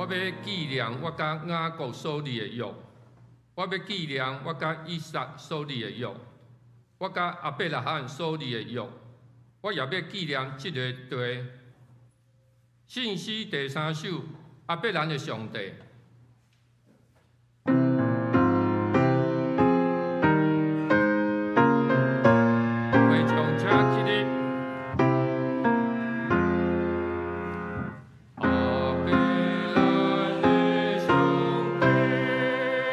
欲紀念我佮雅各所立的約，我欲紀念我佮以撒所立的約，我佮亞伯拉罕所立的約，我也欲紀念這个地。信詩第三首，亞伯蘭的上帝。會場請起立。亞伯蘭的上帝，懸懸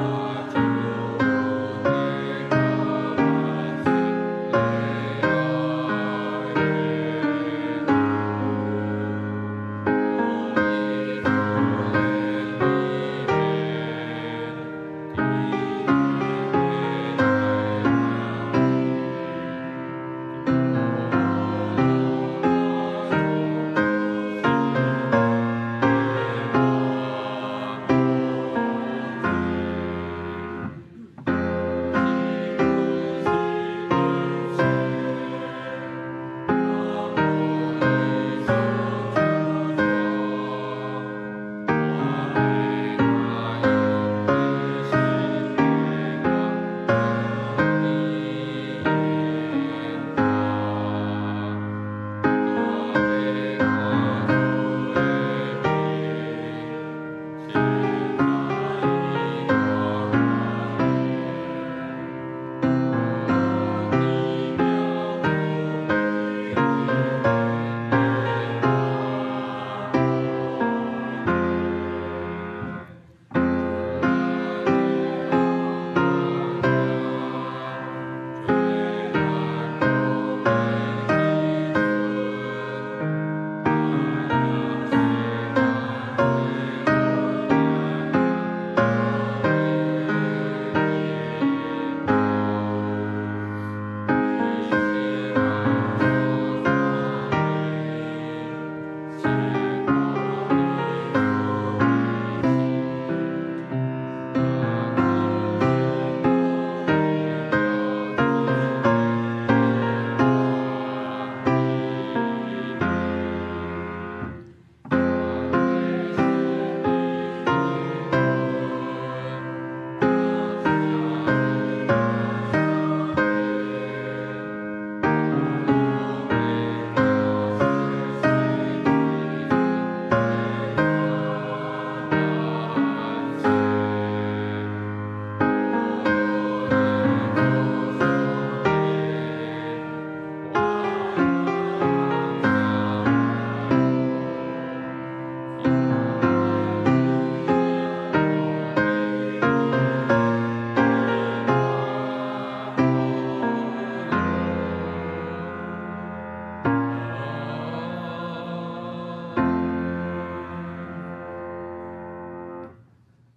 統治萬有，有大救地甲萬世的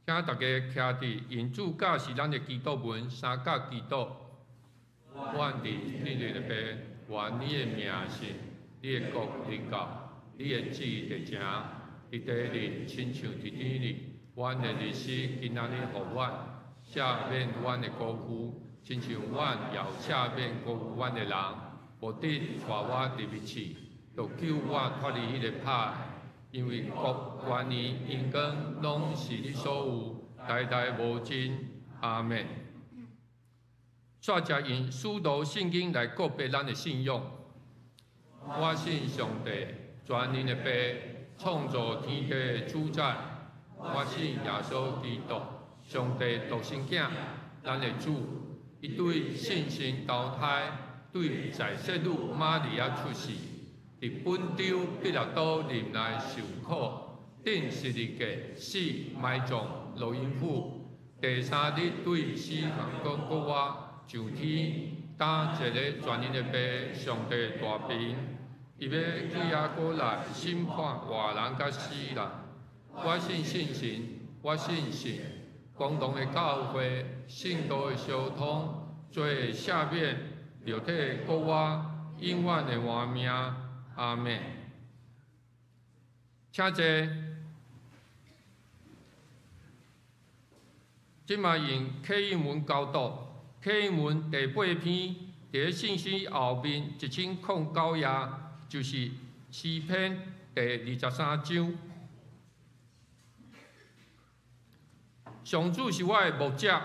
請大家徛佇用主教示咱的祈禱文，三甲祈禱。阮佇天頂的父，願你的名聖，你的國臨到，你的旨意達成，佇地裡親像佇天裡。阮的日食今仔日予阮，赦免阮的過負，親像阮也有赦免過負阮的人，無得帶我入去試，著救我脫離彼個歹。因為國、權力、榮光，攏是你所有，代代無盡。阿們。煞才用使徒信經來告白咱的信仰。我信上帝，全能的父，創造天地的主宰。我信耶穌基督，上帝獨生囝，咱的主。伊對聖神投胎，對在聖女瑪利亞出世。佇本丟彼拉多任內受苦，釘十字架，死埋葬，落陰府。第三日對死人中復活，上天，擔坐咧全能的父上帝大爿。伊欲去遐閣來審判活人佮死人。我信聖神，我信信共同的教會，聖徒的相通，罪的赦免，肉體的復活，永遠的活命。阿們。請坐。這擺用啟應文交讀，啟應文第八篇，佇佇咧信心後面1009页，就是詩篇第23章。上主是我的牧者，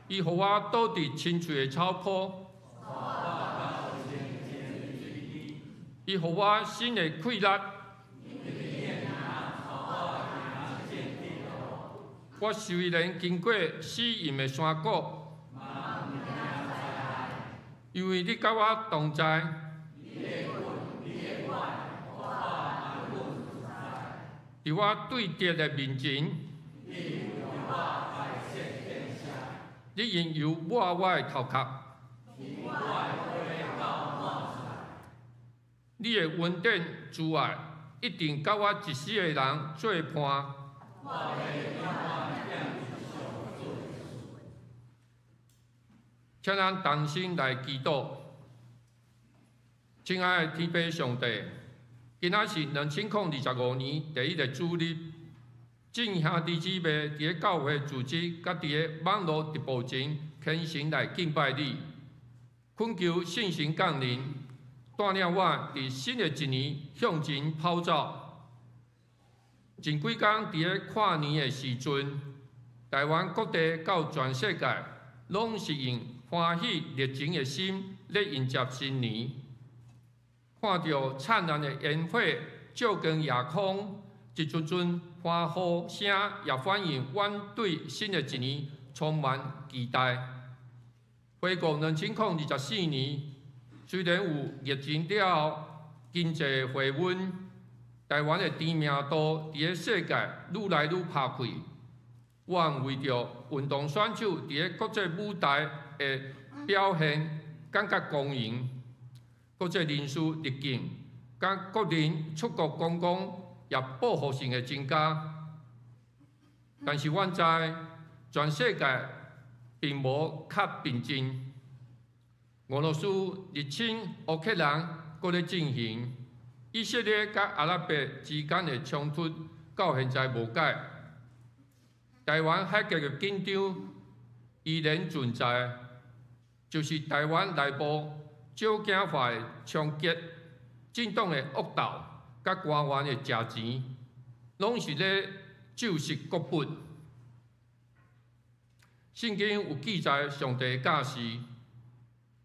伊予我倒佇青翠的草坡，伊予我新的氣力。我雖然經過死蔭的山谷，因為你佮我同在。佇我對敵的面前，你用油抹我的頭殼，你的恩典慈愛一定佮我一世的人做伴。請咱同心來祈禱。親愛的天父上帝，今仔是2025年第一个主日，眾兄弟姊妹佇咧教會組織，佮佇咧網路直播前，虔誠來敬拜你，懇求聖神降臨，帶領我佇新的一年向前跑走。前幾工佇咧跨年的時陣，台灣各地到全世界，攏是用歡喜熱情的心咧迎接新年。看著燦爛的煙火照光夜空，一陣陣歡呼聲也反映阮對新的一年充滿期待。回顧2024年，雖然有疫情了後經濟回溫，台灣的知名度佇咧世界愈來愈拍開。阮為著運動選手佇咧國際舞台的表現感覺光榮。國際人士入境，佮國人出國觀光也報復性的增加。但是阮知，全世界並無較平靜。俄羅斯入侵烏克蘭閣咧進行，以色列佮阿拉伯之間的衝突到現在無解。台灣海峽的緊張依然存在，就是台灣內部少囝化的衝擊、政黨的惡鬥、佮官員的食錢，攏是咧蛀蝕國本。聖經有記載上帝的教示：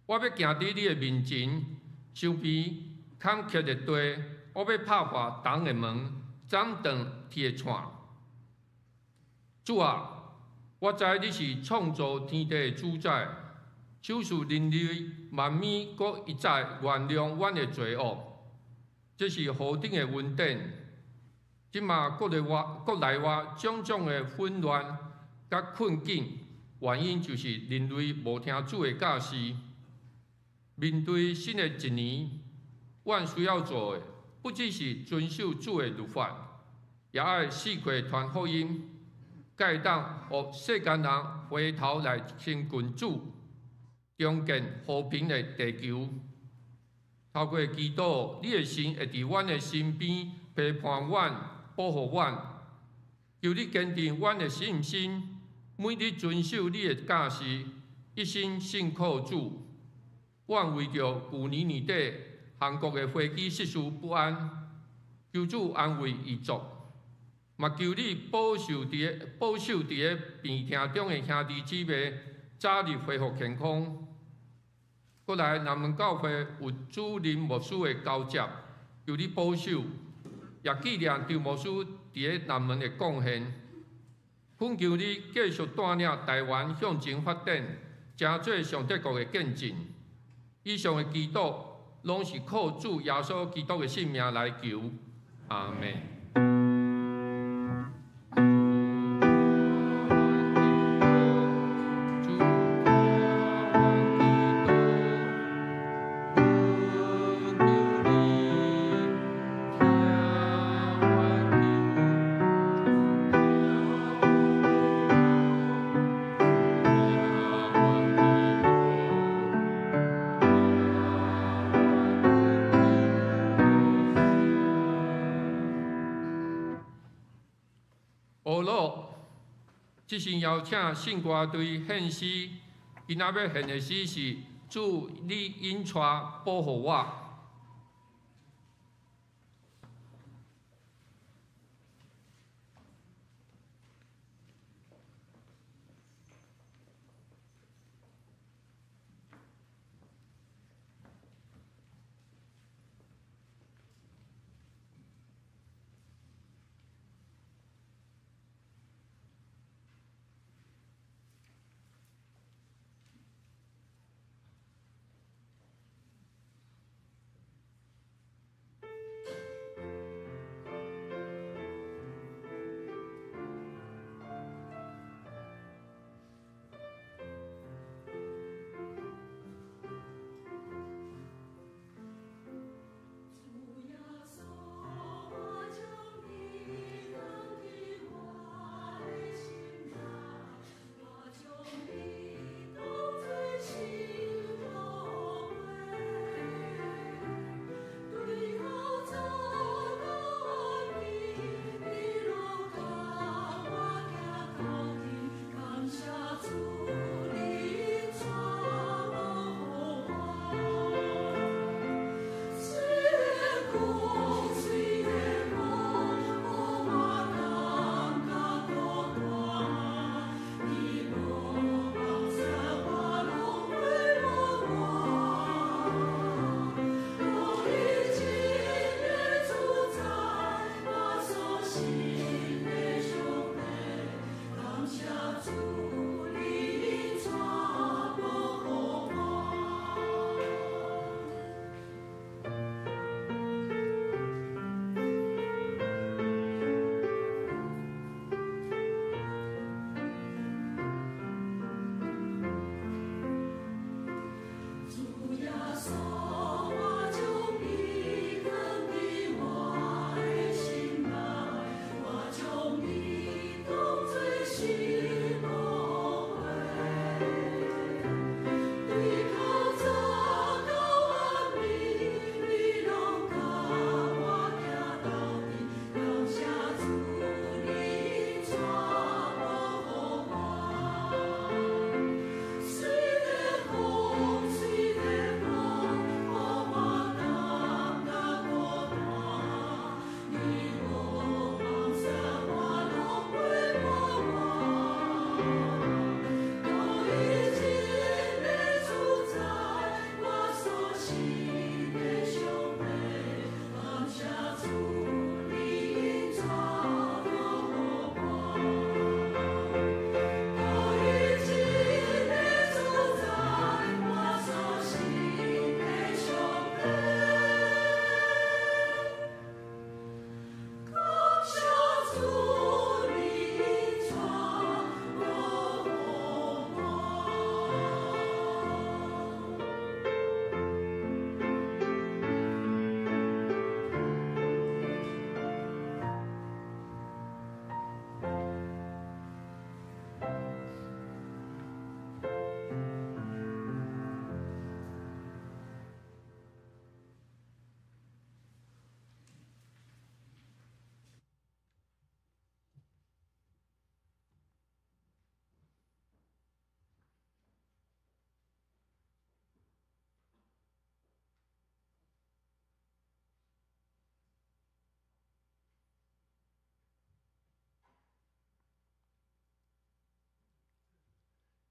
我欲行佇你的面前，收邊坎坷的地，我欲拍破銅的門，斬斷鐵的串。主啊，我知你是創造天地的主宰，手賜人類萬物，閣一再原諒阮的罪惡，這是何等的恩典！這馬國內外、國內外種種的混亂佮困境，原因就是人類無聽主的教示。面對新的一年，阮需要做的，不只是遵守主的律法，也愛四界傳福音，會當予世間人回頭來親近主，重建和平的地球。透過祈禱，你的神會佇阮的身邊陪伴阮、保護阮。求你堅定阮的信心，每日遵守你的教示，一心信靠主。阮為著舊年年底韓國的飛機失事不安，求主安慰遺族，嘛求你保守佇咧病痛中的兄弟姊妹早日恢復健康。閣來南門教會有主任牧師的交接，求你保守，也紀念張牧師佇咧南門的貢獻。懇求你繼續帶領台灣向前發展，成做上帝國的見證。以上的祈禱，攏是靠主耶穌基督的聖名來求。阿們。這時邀請聖歌隊獻詩，今仔欲獻的詩是主，你引帶保護我。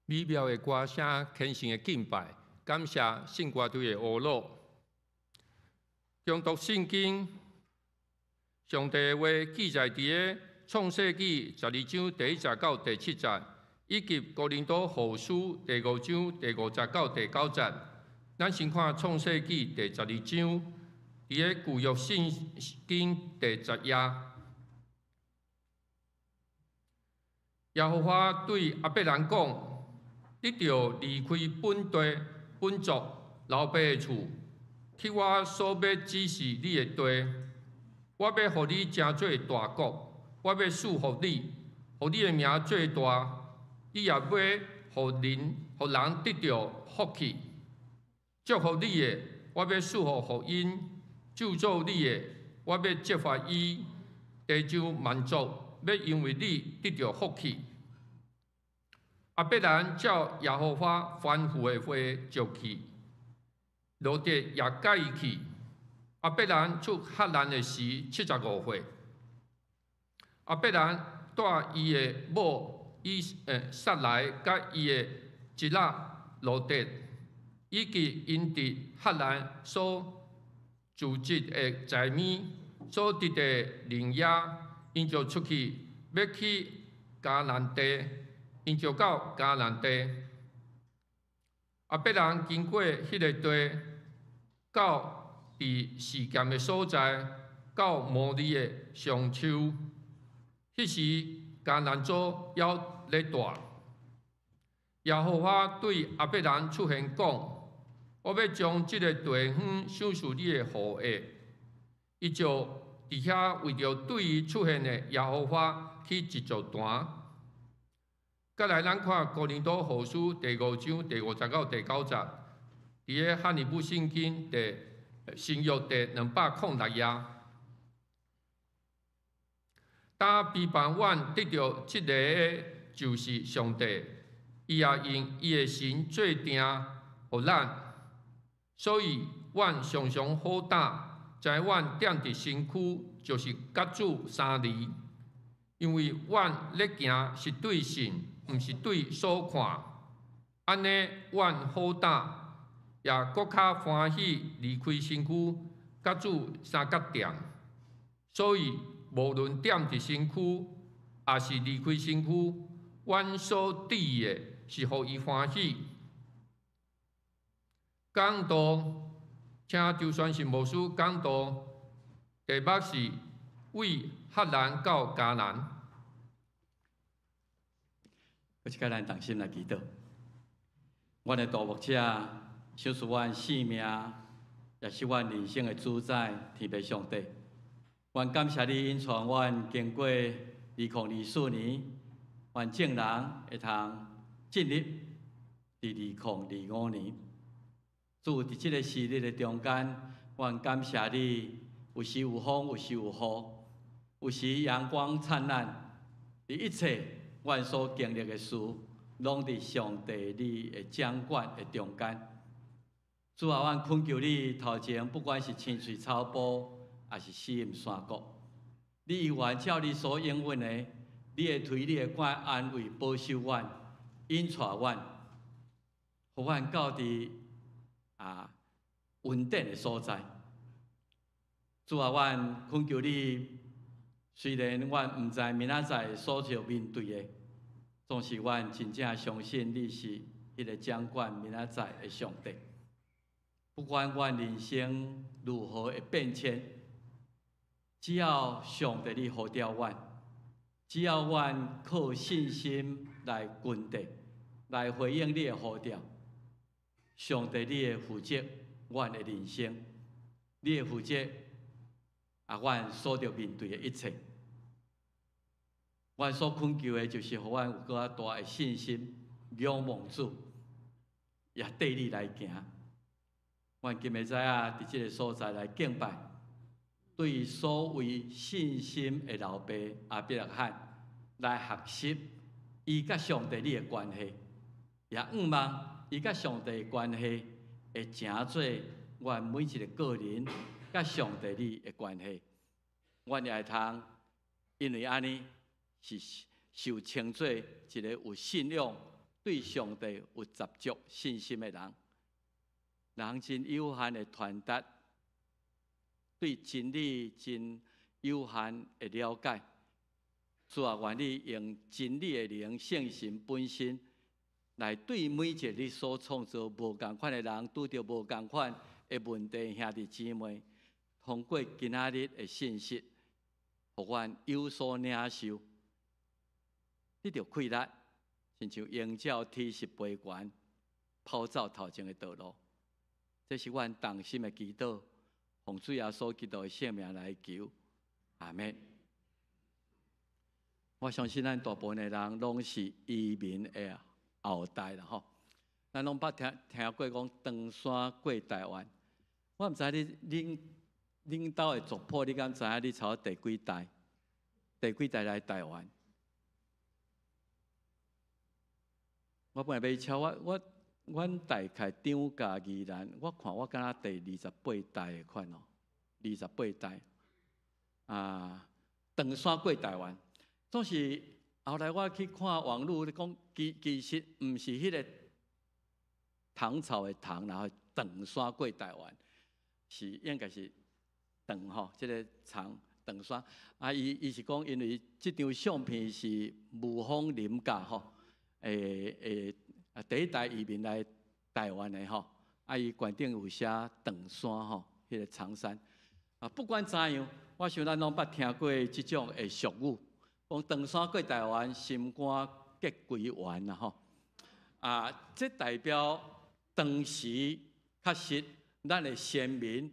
美妙的歌聲，虔誠的敬拜，感謝聖歌隊的呵咾。誦讀聖經，上帝的話記載佇个創世紀12章第1節到第7節，以及哥林多後書第5章第5節到第9節。咱先看創世紀第十二章，佇个舊約聖經第10頁。耶和華對亞伯蘭講：你著離開本地、本族、老爸的厝，去我所欲指示你的地。我欲予你成做大國，我欲賜福你，予你的名做大。你也欲予人得著福氣。祝福你的，我欲賜予福音；咒詛你的，我欲責罰伊。地上萬族欲因為你得著福氣。亞伯蘭照耶和華吩咐的話就去，羅得也佮伊去。亞伯蘭出哈蘭的時75歲。亞伯蘭帶伊的某以撒萊佮伊的侄仔羅得，以及𪜶佇哈蘭所貯積的財物、所得的靈額，𪜶就出去欲去迦南地，𪜶就到迦南地。亞伯蘭經過彼个地，到佇示劍的所在，到摩利的松樹。彼時迦南族猶咧蹛。耶和華對亞伯蘭出現講：我欲將這个地方賞賜你的後裔。伊就佇遐為著對伊出現的耶和華起一座壇。再來，咱看哥林多後書第五章第五節到第九節，佇个漢語本聖經第新約第206頁。當陪伴阮得著這个的，就是上帝，伊也用伊的神做定予咱，所以阮常常好膽，知阮踮佇身軀就是佮主相離，因為阮咧行是對信，毋是對所看。按呢，阮好膽，也閣較歡喜離開身軀，佮主相佮踮。所以，無論踮佇身軀，抑是離開身軀，阮所志的是予伊歡喜。講道，請周宣信牧師講道，題目是為哈蘭到迦南。閣一擺咱同心來祈禱。阮的大牧者，賞賜阮性命，也是阮人生的主宰，天父上帝。阮感謝你引帶阮經過2024年，阮眾人會通進入佇2025年。主，佇這个時日的中間，阮感謝你，有時有風，有時有雨，有時陽光燦爛，佇一切阮所經歷的事，攏佇上帝你的掌管的中間。主啊，阮懇求你頭前，不管是青翠草坡，抑是死蔭山谷，你猶原照你所應允的，你會推你的竿安慰保守阮，引帶阮，予阮到佇穩定的所在。主啊，阮懇求你，雖然阮毋知明仔載所要面對的，總是阮真正相信你是彼个掌管明仔載的上帝。不管阮人生如何的變遷，只要上帝你呼召阮，只要阮靠信心來跟綴，來回應你的呼召，上帝你會負責阮的人生，你會負責阮所著面對的一切。阮所懇求的，就是予阮有閣較大的信心，仰望主，也綴你來行。阮今暝早啊，佇這个所在來敬拜，對所謂信心的老爸亞伯拉罕來學習伊佮上帝你的關係，也向望伊佮上帝的關係會成做阮每一个個人佮上帝你的關係。阮也會通因為按呢是受稱做一个有信仰、對上帝有十足信心的人。人真有限的傳達，對真理真有限的了解。主啊，願你用真理的靈、聖神本身，來對每一個你所創造無仝款的人，拄著無仝款的問題，兄弟姊妹，通過今仔日的信息，予阮有所領受，得著氣力，親像鷹鳥鐵翼飛懸，跑走頭前的道路。這是阮同心的祈禱，奉主耶穌基督的聖名來求，阿們。我相信咱大部分的人攏是移民的後代啦吼，咱攏捌聽聽過講唐山過台灣。我毋知你恁恁兜的族譜，你敢知影你差第幾代？第幾代來台灣？我本來欲抄我我阮大概長甲宜蘭，我看我敢若第二十八代的款哦，二十八代啊，長山過台灣，總是後來我去看網路咧講，其實毋是彼个唐朝的唐，然後長山過台灣，是應該是長吼，這个長長山啊，伊是講因為這張相片是霧峰林家吼，第一代移民來台灣的吼，啊，伊懸頂有寫長山吼，彼个長山啊，不管怎樣，我想咱攏捌聽過這種的俗語，講長山過台灣，心肝結歸原啦吼。啊，這代表當時確實咱的先民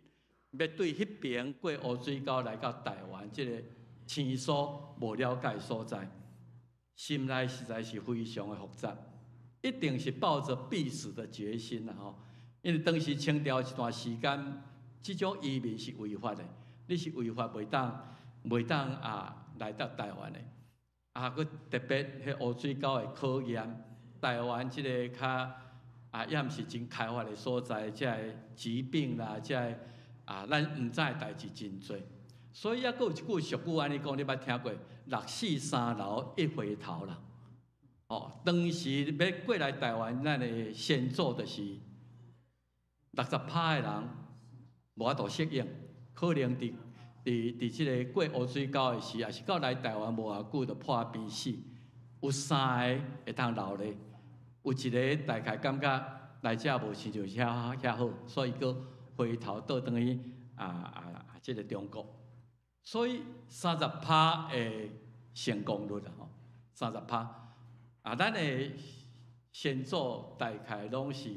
欲對彼爿過烏水溝來到台灣這个生疏無了解所在，心內實在是非常的複雜。一定是抱著必死的決心啦吼，因為當時清朝一段時間，這種移民是違法的，你是違法袂當啊來到台灣的，啊，閣特別彼烏水溝的考驗，台灣這个較啊，也毋是真開發的所在，這个疾病啦，這个啊，咱毋知的代誌真濟，所以猶閣有一句俗語按呢講，你捌聽過？六死三老一回頭啦。哦，當時欲過來台灣，咱的先祖就是60趴的人無法度適應，可能佇這个過烏水溝的時，抑是到來台灣無偌久就破病死。有三个會當留咧，有一个大概感覺來遮無親像遐好，所以閣回頭倒轉去這个中國。所以三十趴的成功率啦吼，三十趴。啊，咱的先祖大概攏是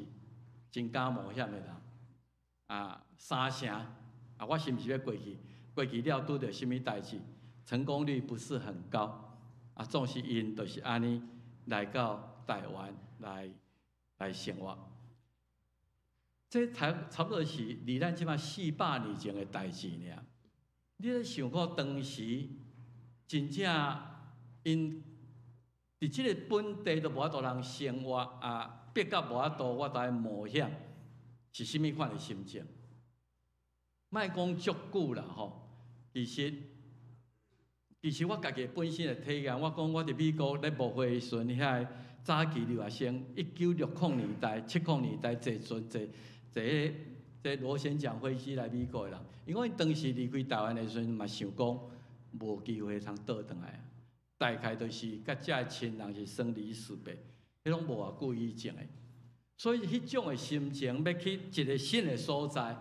真敢冒險的人。啊，三成啊，我是毋是欲過去？過去了拄著啥物代誌？成功率不是很高。啊，總是𪜶就是按呢來到台灣來生活。這才差不多是離咱這擺400年前的代誌爾。你咧想看當時真正𪜶佇這個本地都無法度通生活啊，逼甲無法度，我來冒險，是啥物款的心情？莫講足久啦吼，其實我家己本身的體驗，我講我佇美國咧牧會的時陣，遐个早期留學生，1960年代、70年代坐船坐螺旋槳飛機來美國的人，因為當時離開台灣的時陣嘛，想講無機會通倒轉來。大概就是佮遮的親人是生離死別，彼攏無偌久以前的，所以彼種的心情，欲去一个新的所在，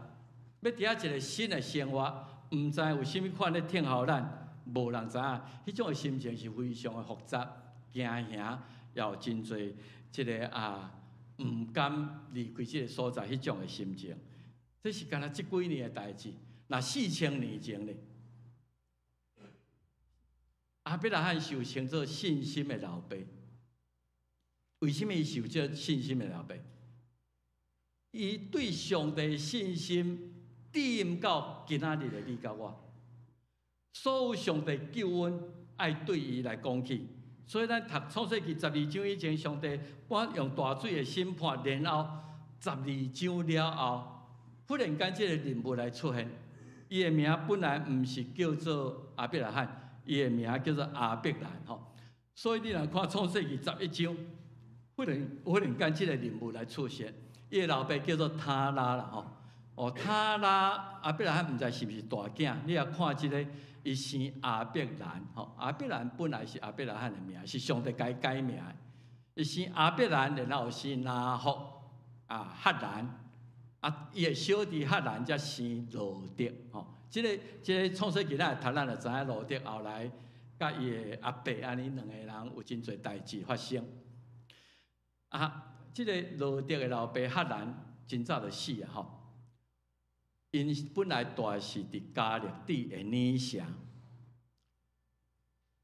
欲佇遐一个新的生活，毋知有啥物款咧等候咱，無人知影。彼種的心情是非常的複雜，驚嚇，也有真濟這个啊，毋甘離開這个所在，彼種的心情。這是干焦這幾年的代誌，若4000年前咧？亞伯拉罕受稱做信心的老爸，為啥物受這信心的老爸？伊對上帝信心，奠到今仔日的你佮我，所有上帝救恩愛對伊來講起，所以咱讀創世記十二章以前，上帝我用大水的審判，然後十二章了後，忽然間這个人物來出現，伊的名本來毋是叫做亞伯拉罕。伊的名叫做亞伯蘭吼，所以你若看創世記11章，忽然間這个人物來出現，伊的老爸叫做他拉啦吼，哦，他拉亞伯拉罕毋知是毋是大囝，你若看這个，伊生亞伯蘭吼，亞伯蘭本來是亞伯拉罕的名，是上帝共伊改名的，伊生亞伯蘭，然後生拿霍啊哈蘭，啊伊的小弟哈蘭才生羅得吼。這个創世記咱讀，咱就知影羅得後來佮伊的阿伯按呢兩个人有真濟代誌發生。啊，這个羅得的老爸哈蘭真早就死啊吼。𪜶本來蹛是佇迦勒底的珥城。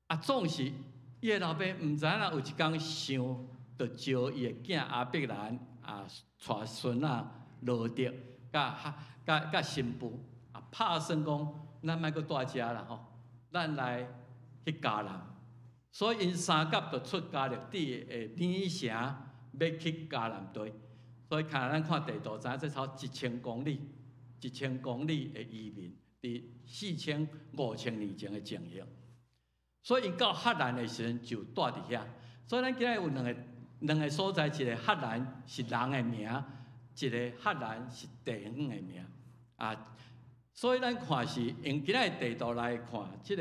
啊，總是伊的老爸毋知影有一工想，就招伊的囝亞伯蘭啊，帶孫仔羅得，佮新婦。啊，拍算講，咱莫閣蹛遮啦吼，咱來去迦南。所以𪜶三甲就出迦勒底的珥城，欲去迦南地。所以看咱看地圖，知影這差一千公里，一千公里的移民，佇4000、5000年前的情形。所以𪜶到哈蘭的時陣就蹛佇遐。所以咱今仔日有兩個所在，一個哈蘭是人的名，一個哈蘭是地方的名。啊，所以咱看是用今仔日地圖來看，這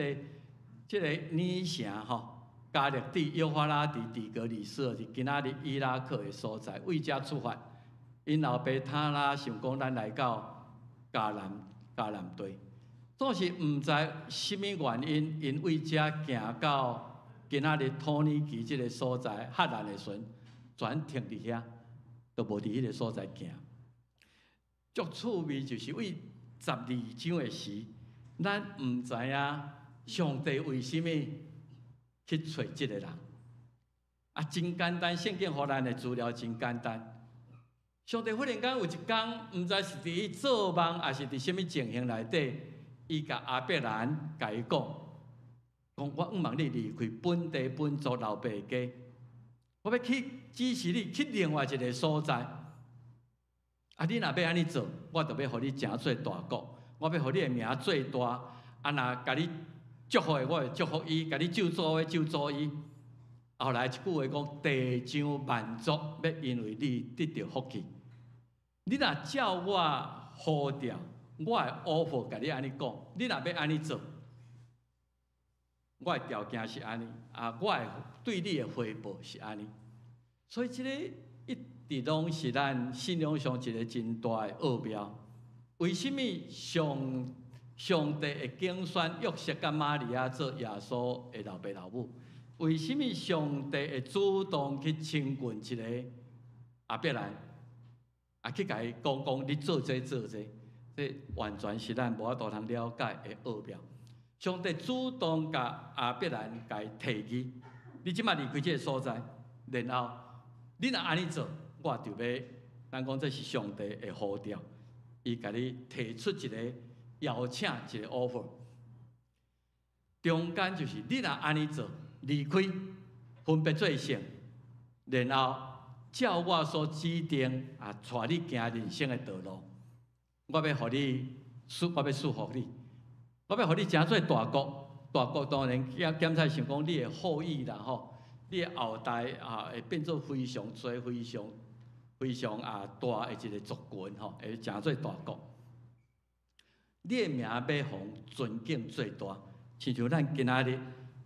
個尼城吼，迦勒底幼發拉底底格里斯是今仔日伊拉克的所在，為遮出發。𪜶老爸塔拉想講，咱來到迦南地，總是毋知啥物原因，𪜶為遮行到今仔日土耳其這个所在，哈蘭的時陣，全停佇遐，都無佇彼个所在行。足趣味就是為十二章的時，咱毋知影上帝為啥物去揣這个人。啊，真簡單，聖經予咱的資料真簡單。上帝忽然間有一工，毋知是佇伊做夢，抑是佇啥物情形內底，伊共亞伯蘭共伊講，講我向望你離開本地本族老爸家，我欲去指示你去另外一个所在。啊，你若欲按呢做，我就欲予你成做大國，我欲予你的名做大。啊，若共你祝福的，我會祝福伊；共你咒詛的，咒詛伊。後來一句話講，地上萬族欲因為你得著福氣。你若照我呼召，我會 offer 共你按呢講，你若欲按呢做，我的條件是按呢，啊，我會對你的回報是按呢。所以這个一直攏是咱信仰上一个真大的奧妙。為啥物上帝會揀選約瑟佮瑪利亞做耶穌的老爸老母？為啥物上帝會主動去親近一个亞伯蘭，啊，去共伊講講你做這做這，這完全是咱無法度通了解的奧妙。上帝主動共亞伯蘭共伊提議，你這擺離開這个所在，然後你若按呢做，我就欲，咱講這是上帝的呼召，伊共你提出一個邀請，一个 offer。中間就是你若按呢做，離開分別做聖，然後照我所指定啊，帶你行人生的道路，我欲賜福你，我欲予你成做大國。大國當然檢採想講你的後裔啦吼，你的後代啊會變做非常濟、非常非常啊大的一个族群吼，會成做大國。你的名欲予尊敬做大，親像咱今仔日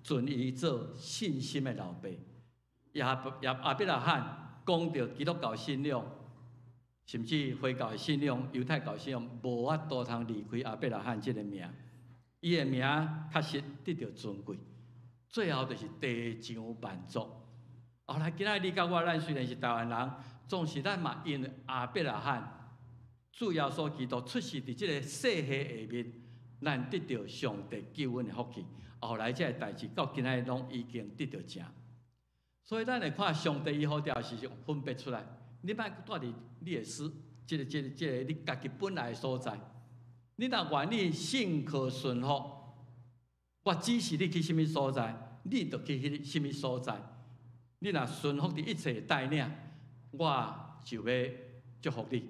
尊伊做信心的老爸。亞伯拉罕講著基督教信仰，甚至回教的信仰、猶太教信仰，無法度通離開亞伯拉罕這个名。伊的名確實得著尊貴，最後就是地上萬族。後來今仔日你佮我，咱雖然是台灣人，總是咱嘛因為亞伯拉罕主耶穌基督出世佇這个世系下面，咱得著上帝救恩的福氣。後來這个代誌到今仔日攏已經得著成。所以咱會看上帝伊呼召是分別出來，你莫蹛佇你的私，這個你家己本來的所在。你若願意信靠順服，我指示你去啥物所在，你就去彼啥物所在。你若順服佇一切帶領，我就欲祝福你。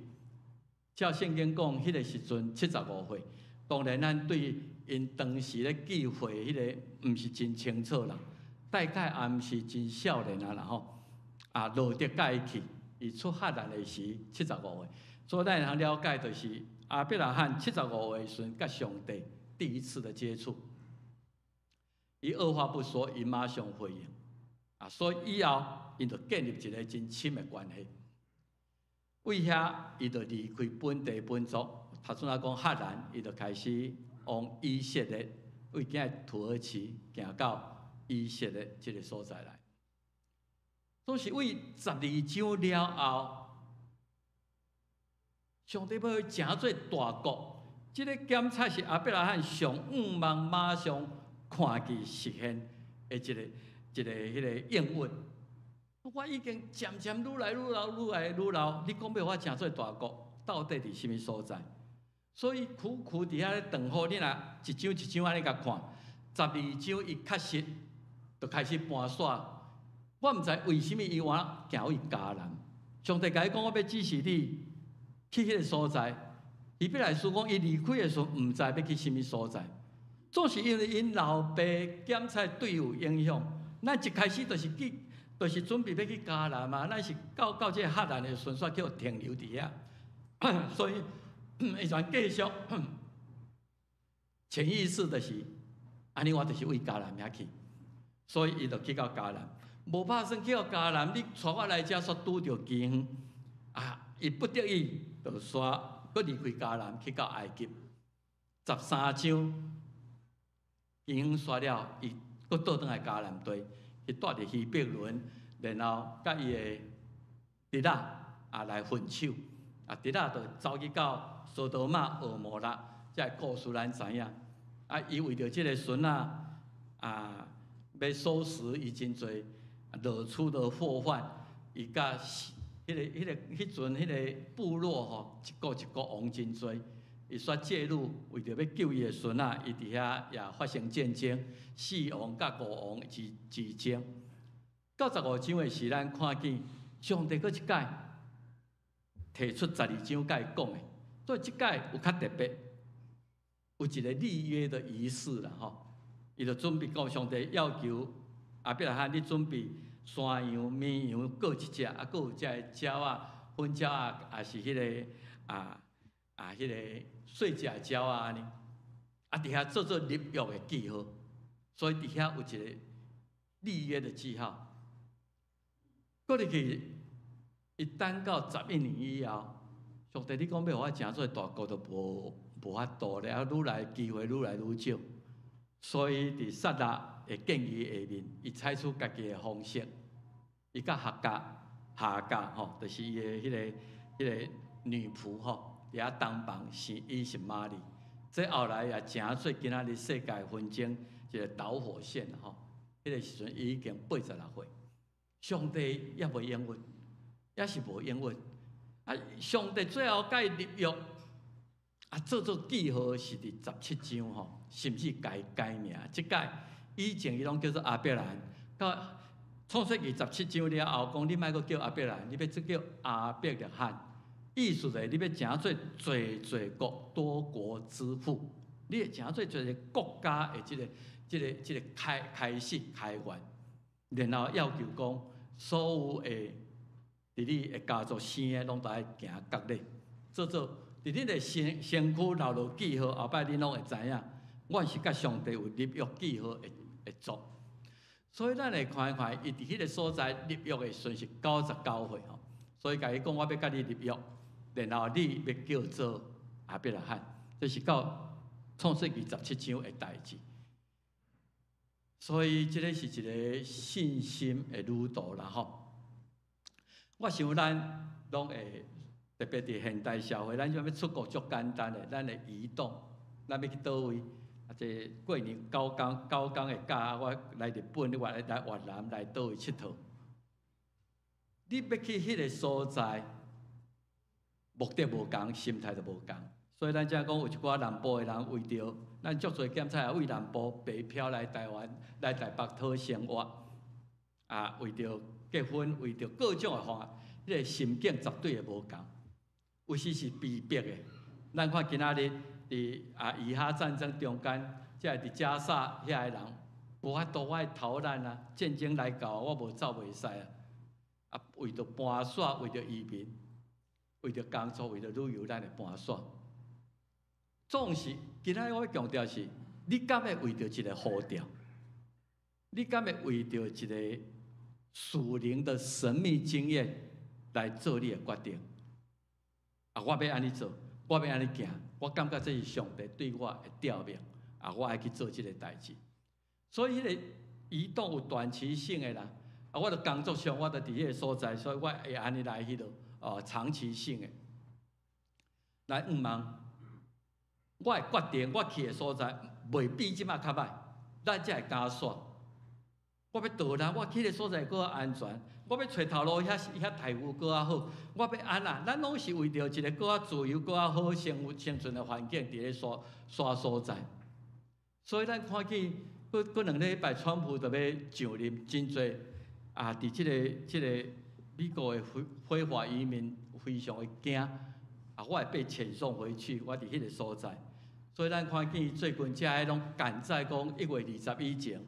照聖經講，彼个時陣75歲，當然咱對𪜶當時咧記歲彼个毋是真清楚啦，大概也毋是真少年啊啦吼。啊，羅得佮伊去，伊出哈蘭的時七十五歲，所以咱會通了解就是亞伯拉罕七十五歲時陣，佮上帝第一次的接觸，伊二話不說，伊馬上回應。啊，所以以後𪜶就建立一个真親的關係。為遐，伊就離開本地本族，頭先仔講哈蘭，伊就開始往以色列，為今的土耳其行到以色列這个所在來。總是為十二章了後，上帝欲成做大國，這个檢查是亞伯拉罕上向望馬上看見實現的一個彼个應允。我已經漸漸愈來愈老，愈來愈老。你講欲予我成做大國，到底佇啥物所在？所以苦苦佇遐咧等候。你若一章一章按呢共看，十二章伊確實就開始搬徙，我毋知為啥物伊往行去迦南。上帝共伊講，我欲指示你去彼个所在。希伯來書講，伊離開的時陣，毋知欲去啥物所在。總是因為𪜶老爸檢採對伊有影響。咱一開始就是去，就是準備欲去迦南嘛。咱是到這个哈蘭的時陣，煞叫停留佇遐。所以伊就繼續潛意識就是，按呢我就是為迦南遐去，所以伊就去到迦南。無拍算去到迦南，你帶我來遮，煞拄著饑荒啊！伊不得已就煞閣離開迦南，去到埃及。13章饑荒煞了，伊閣倒轉來迦南地，去蹛佇希伯崙，然後佮伊的侄仔啊來分手。啊，侄仔就走去到索多瑪、俄摩拉，這个故事咱知影。啊，伊為著這个孫仔啊，欲收拾伊真濟惹出的禍患，伊佮彼个彼陣彼个部落吼，一國一國王真濟，伊煞介入，為著欲救伊的孫仔，伊佇遐也發生戰爭，四王佮五王之爭。到15章的時，咱看見上帝閣一擺提出12章共伊講的，所以這擺有較特別，有一個立約的儀式啦吼。伊就準備講上帝要求亞伯拉罕，你準備山羊、綿羊各一隻，啊，閣有這个鳥仔、粉鳥仔，也是彼个彼个細隻的鳥仔按呢。啊，佇遐做做立約的記號，所以佇遐有一個立約的記號。閣入去，伊等到11年以後，上帝你講欲予我成做大國都無法度咧，啊，愈來機會愈來愈少，所以佇撒拉的建議下面，伊採取家己的方式，伊佮夏甲夏甲吼，就是伊的彼个女僕吼，佇遐同房生以實瑪利，這後來也成做今仔日世界紛爭一個導火線吼。彼个時陣伊已經86歲，上帝猶未應允，猶是無應允。啊，上帝最後共伊立約，啊，做做記號是佇17章吼，甚至共伊改名。這擺以前伊攏叫做亞伯蘭，到創世記十七章了後，講你莫閣叫亞伯蘭，你欲做叫亞伯拉罕，意思就是你欲成做濟濟國多國之父，你會成做濟濟國家的這個開始開源，然後要求講所有的佇你的家族生的，攏都愛行割禮，做做佇恁的身軀留落記號，後擺恁攏會知影，我是佮上帝有立約記號的族。所以咱來看一看，伊佇彼个所在立約的時陣是99歲吼，所以共伊講我欲佮你立約，然後你欲叫做亞伯拉罕，這是到創世記十七章的代誌。所以這个是一個信心的旅途啦吼。我想咱攏會特別佇現代社會，咱欲出國足簡單的，咱會移動，咱欲去佗位？啊，這過年9天的假，我來日本，你來越南，來佗位𨑨迌？你欲去彼个所在，目的無仝，心態就無仝。所以咱才講有一寡南部的人為著咱足濟檢採為南部北漂來台灣、來台北討生活，啊，為著結婚，為著各種的方案，彼个心境絕對會無仝。有時是被逼的。咱看今仔日佇以哈戰爭中間，這个佇加薩遐个人無法度，我愛逃難啊！戰爭來到，我無走袂使啊！啊，為著搬徙，為著移民，為著工作，為著旅遊，咱會搬徙。總是今仔日我欲強調是，你敢會為著一个呼召？你敢會為著一个屬靈的神秘經驗來做你的決定？啊，我欲按呢做，我欲按呢行，我感覺這是上帝對我的召命，啊，我愛去做這个代誌。所以，彼个移動有短期性的啦，啊，我佇工作上，我就佇彼个所在，所以我會按呢來彼落，哦，長期性的。來向望，我會決定我去的所在，袂比這擺較䆀，咱才會敢徙。我欲逃難，我去的所在閣較安全。我欲揣頭路，遐遐待遇閣較好。我欲按怎，咱攏是為著一个閣較自由、閣較好生存的環境，佇咧徙徙所在。所以咱看見，閣閣2禮拜，川普就欲上任，真濟啊，佇這個美國的非法移民非常的驚，啊，我會被遣送回去，我佇彼個所在。所以咱看見最近遮彼攏趕在講1月20以前，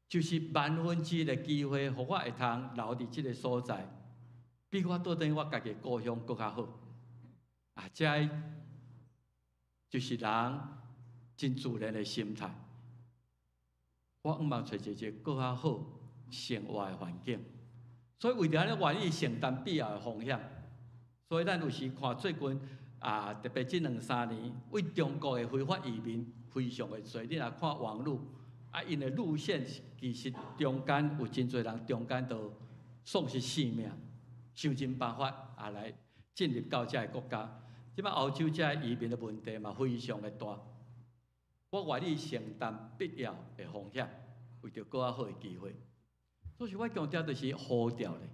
就是萬分之一的機會，予我會通留佇這個所在，比我倒轉去我家己故鄉閣較好。啊，這就是人真自然的心態。我向望揣一個閣較好生活的環境，所以為著按呢願意承擔必要的風險。所以咱有時看最近啊，特別這兩三年，對中國的非法移民非常的濟。你若看網路，啊，𪜶的路線其實中間有真濟人中間都喪失性命，想盡辦法啊來進入到這个國家。這擺歐洲這移民的問題嘛非常的大。我願意承擔必要的風險，為著閣較好的機會。所以我強調就是呼召咧，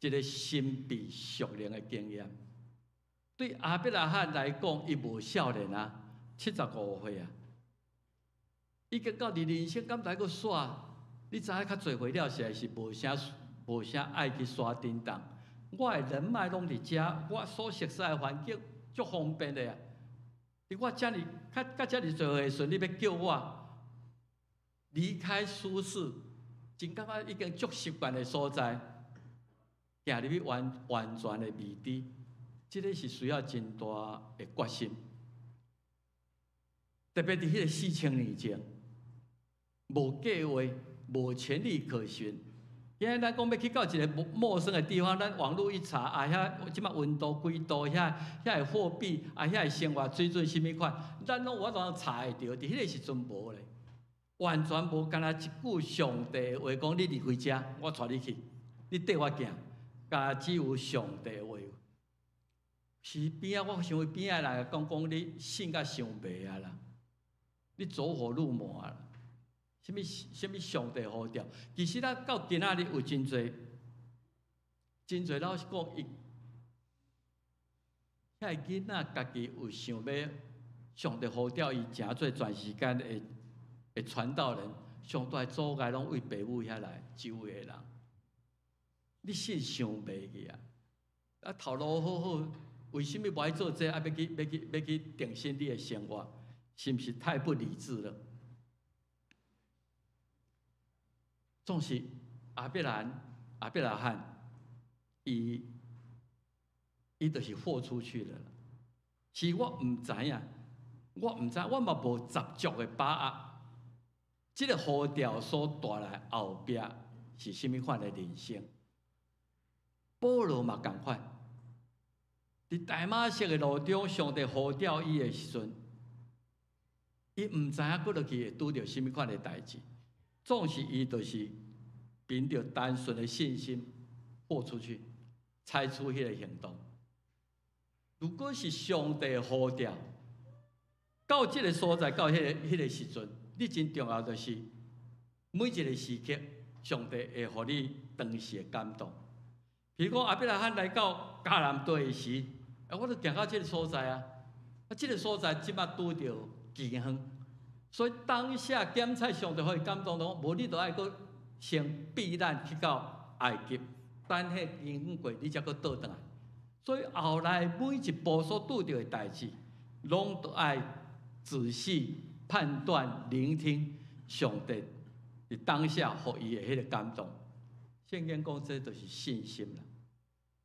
一個神秘屬靈的經驗。對亞伯拉罕來講，伊無少年啊，75歲啊，已經到佇人生敢來閣煞？你知影較濟歲了，實在是無啥愛去山頂動。我的人脈攏佇遮，我所熟悉的環境足方便的啊。佇我遮爾較較遮爾濟歲的時陣，你欲叫我離開舒適，真感覺已經足習慣的所在，行入去完完全的未知，這个是需要真大的決心。特別佇彼個4000年前，無計劃、無前例可循。今日咱講欲去到一個陌生的地方，咱網路一查，啊遐這擺溫度幾度，遐个貨幣，啊遐个生活水準啥物款，咱攏有法度查會著。佇彼个時陣無咧，完全無，干焦一句上帝的話講，你離開遮，我帶你去，你綴我行，敢只有上帝的話。是邊仔，我想邊仔人講講你信甲傷迷啊啦，你走火入魔啊啦。啥物啥物上帝呼召？其實咱到今仔日有真濟，真濟老實講，伊遐個囡仔家己有想欲上帝呼召伊，成做全時間的傳道人，上大阻礙攏對爸母遐來周圍的人。你信傷迷去啊！啊，頭路好好，為啥物無愛做這個？啊，欲去定新你的生活，是毋是太不理智了？總是亞伯拉罕，伊就是豁出去了。是我毋知影，我毋知，我嘛無十足的把握。這个呼召所帶來後壁是啥物款的人生？保羅嘛仝款，佇大馬色的路中，上帝呼召伊的時陣，伊毋知影過落去會拄著啥物款的代誌。總是伊就是憑著單純的信心豁出去，採取彼个行動。如果是上帝呼召，到這个所在，到彼个時陣，你真重要就是每一个時刻，上帝會予你當時的感動。比如講亞伯拉罕來到迦南地的時，啊，我著行到這个所在啊，啊，這个所在這擺拄著饑荒。所以當下檢查上帝予伊感動，講無你著愛閣先避難去到埃及，等彼饑荒過，你才閣倒轉來。所以後來每一步所拄著的代誌，攏著愛仔細判斷、聆聽上帝佇當下予伊的彼个感動。聖經講這就是信心啦。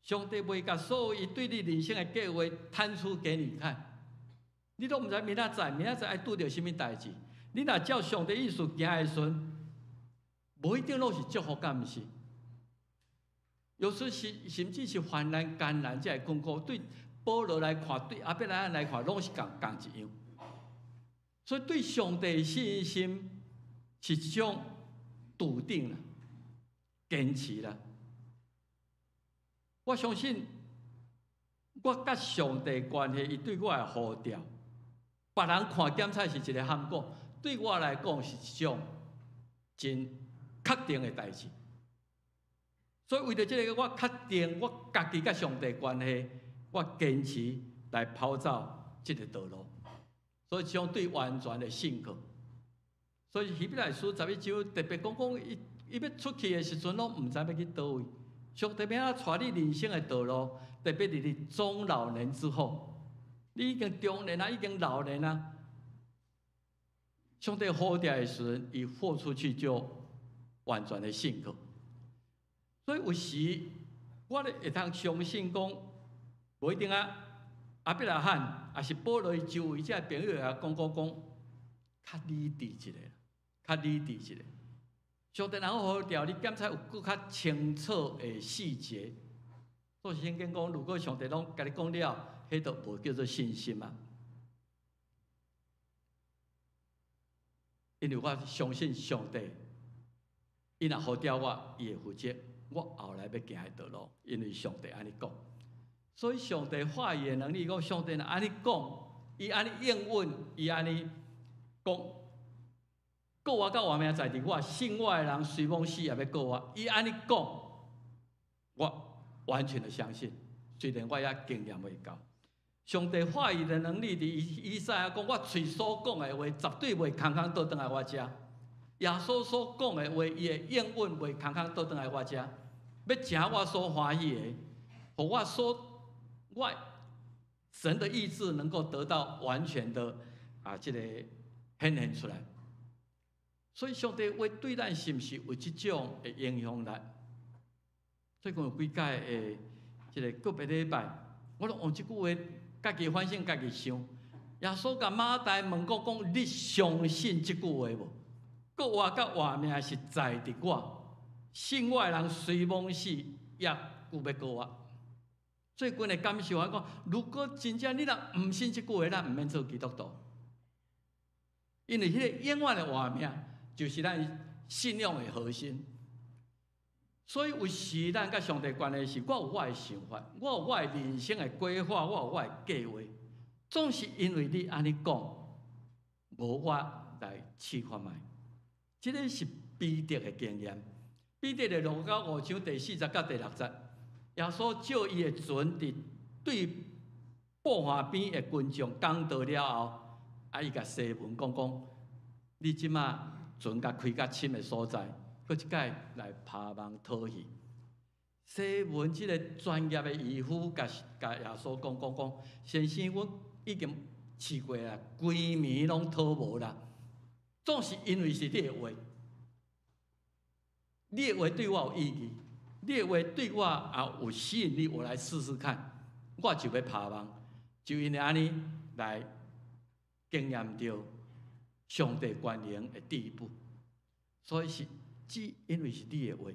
上帝袂共所有伊對你人生的計劃攤出給你看。你都毋知明仔載，明仔載愛拄著啥物代誌。你若照上帝意思行的時陣，無一定攏是祝福，敢毋是？有時是甚至是患難、艱難，這个困苦，對保羅來看，對亞伯拉罕來看，攏是仝一樣。所以對上帝的信心是一種篤定啦、堅持啦。我相信我佮上帝關係，伊對我的呼召。別人看檢查是一个陷阱，對我來講是一種真確定的代誌。所以為著這个，我確定我家己佮上帝關係，我堅持來跑走這个道路。所以相對完全的信靠。所以希伯來書11章特別講講伊伊欲出去的時陣，攏毋知欲去佗位。上帝欲按怎帶你人生的道路，特別佇你中老年之後，你已經中年啊，已經老年啊。上帝呼召的時陣，伊豁出去就完全的信靠。所以有時我咧會通相信講，無一定啊。亞伯拉罕，抑是保羅周圍這朋友也講講講，較理智一下，較理智一下。上帝若呼召你檢查有閣較清楚的細節。所以聖經講，如果上帝攏共你講了，彼就無叫做信心啊。因為我相信上帝，伊若呼召我，伊會負責。我後來欲行的道路，因為上帝按呢講。所以上帝話語的能力，講上帝若按呢講，伊按呢應允，伊按呢講，復活佮活命在佇我，信我的人雖罔死也欲過活。伊按呢講，我完全的相信，雖然我猶經驗未夠。上帝話語的能力，佇以賽亞講，我喙所講的話，絕對袂空空倒轉來我遮。耶穌所講的話，伊會應允袂空空倒轉來我遮，欲成我所歡喜的，予我所我神的意志能夠得到完全的啊，這个顯現出來。所以上帝話對咱是毋是有這種的影響力？最近有幾擺的這个個別禮拜，我攏用這句話家己反省、家己想。耶穌共馬大問講講，你相信這句話無？復活佮活命是在佇我，信我的人雖罔死，也猶欲過活。最近的感受，我講，如果真正你若毋信這句話，咱毋免做基督徒，因為彼个永遠的活命就是咱信仰的核心。所以有時咱佮上帝關係是，我有我的想法，我有我的人生的規劃，我有我的計劃，總是因為你按呢講，無我來試看覓。這个是彼得的經驗。彼得的路加五章第四節到第六節，耶穌借伊的船佇對布岸邊的群眾講道了後，啊，伊共西門講講，你這馬船共開較深的所在，閣一擺來拋網討魚。西門這个專業的漁夫，共共耶穌講講講，先生，阮已經試過啦，規暝攏討無啦。總是因為是你的話，你的話對我有意義，你的話對我也有吸引力，我來試試看，我就欲拋網，就因為按呢來經驗著上帝權能的第一步。所以是只因為是你的話，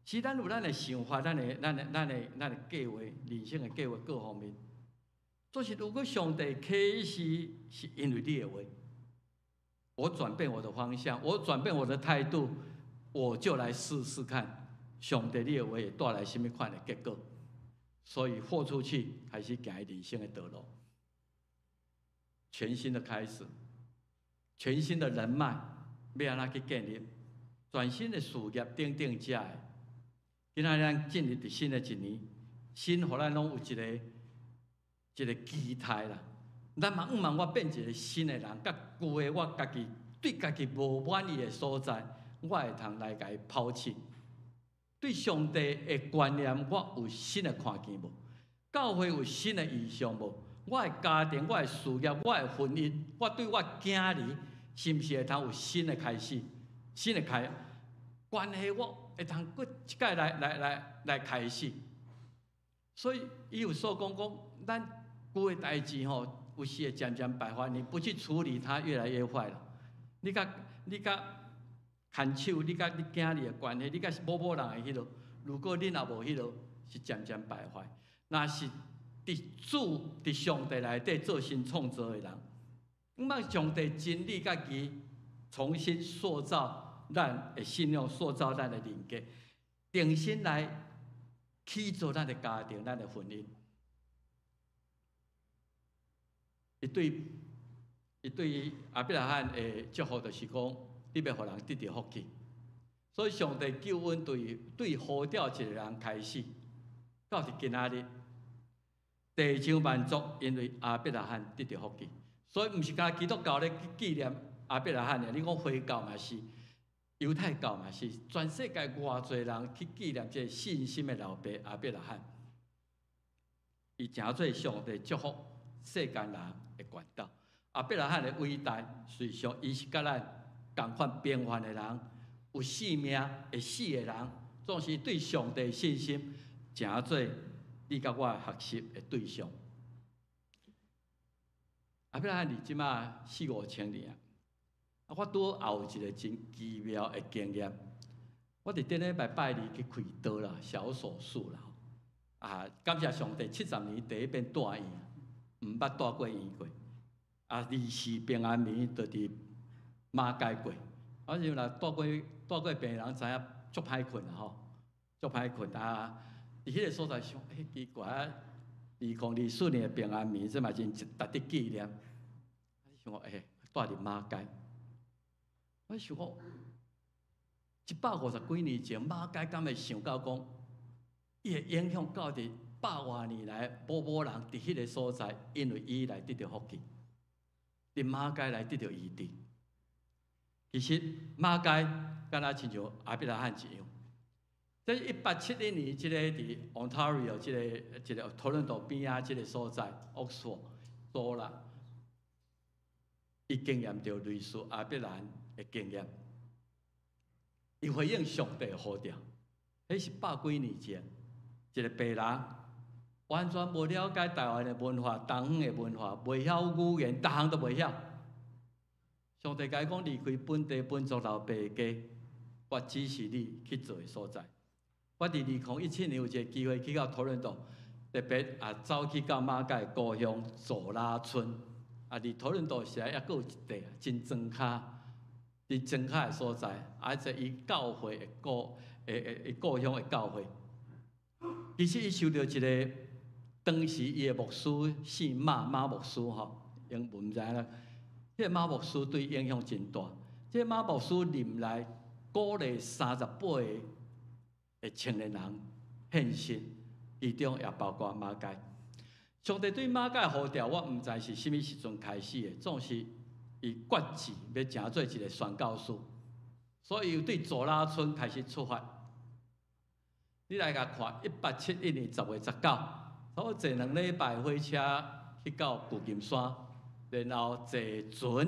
是咱有咱的想法，咱的、咱的、咱的、咱的計劃，人生的計劃各方面。就是如果上帝啟示是因為你的話。我轉變我的方向，我轉變我的態度，我就來試試看，上帝你的話會帶來啥物款的結果。所以豁出去，開始行人生的道路，全新的開始，全新的人脈，欲按怎去建立，全新的事業等等遮的。今仔日咱進入佇新的一年，神予咱攏有一个一个期待啦。咱嘛向望我變一个新的人，佮舊的我家己對家己無滿意的所在，我會通來共伊拋棄。對上帝的觀念，我有新的看見無？教會有新的異象無？我的家庭、我的事業、我的婚姻，我對我囝兒，是毋是會通有新的開始？新的開關係，我會通閣一擺來來來來開始。所以伊有所講講，咱舊的代誌吼，有時會漸漸敗壞，你不去處理它，越來越壞了。你佮你佮牽手，你佮你囝兒的關係，你佮某某人的彼落，如果你若無彼落，是漸漸敗壞。若是佇主佇上帝內底做新創造的人，毋捌上帝真理佮義重新塑造咱的信仰，塑造咱的人格，重新來起造咱的家庭、咱的婚姻。伊對伊對亞伯拉罕的祝福就是講，你欲予人得著福氣。所以上帝救恩對對呼召一个人開始，到佇今仔日，地上萬族因為亞伯拉罕得著福氣。所以毋是干焦基督教咧紀念亞伯拉罕爾，你講回教嘛是。猶太教嘛是全世界偌濟人去紀念這个信心的老爸亞伯拉罕，伊成做上帝祝福世間人的管道。亞伯拉罕的偉大，事實上伊是佮咱仝款平凡的人，有性命會死的人，總是對上帝信心，成做你佮我學習的對象。亞伯拉罕離這馬四五千年啊！啊，我拄好也有一個真奇妙的經驗。我佇頂禮拜拜二去開刀啦，小手術啦。啊，感謝上帝，70年第一遍蹛院，毋捌蹛過院過。啊，二四平安暝就佇馬偕過。我想若蹛過病人知影足歹睏啦吼，足歹睏啊！佇彼個所在想，欸，奇怪啊！2024年的平安暝，這嘛真值得紀念。想講，欸，蹛佇馬偕。我想講，150幾年前，馬偕敢會想到講，伊會影響到佇百外年來，某某人佇彼個所在，因為伊來得著福氣，佇馬偕來得著醫治。其實馬偕敢若親像亞伯拉罕一樣。這1871年，這個佇 Ontario 這個多倫多邊仔這個所在，Oxford 做啦，伊經驗著類似亞伯蘭的經驗，伊回應上帝呼召，彼是百幾年前，一個白人完全無了解台灣的文化、東方的文化，袂曉語言，逐項都袂曉。上帝共伊講離開本地本族老爸家，我指示你去做的所在。我佇2017年有一個機會去到多倫多，特別啊走去到馬偕故鄉左拉村，啊，佇多倫多時還閣有一塊真莊跤，佇莊跤的所在，啊，這伊教會的故，的的故鄉的教會。其實伊受著一个當時伊的牧師姓馬，馬牧師吼，英文毋知啦。彼个馬牧師對伊影響真大。這個馬牧師任內鼓勵38個的青年人獻身，其中也包括馬偕。上帝對馬偕呼召，我毋知是啥物時陣開始的，總是伊決志欲成做一个宣教師，所以對左拉村開始出發。你來共看，1871年10月19，差不多坐2禮拜火車去到舊金山，然後坐船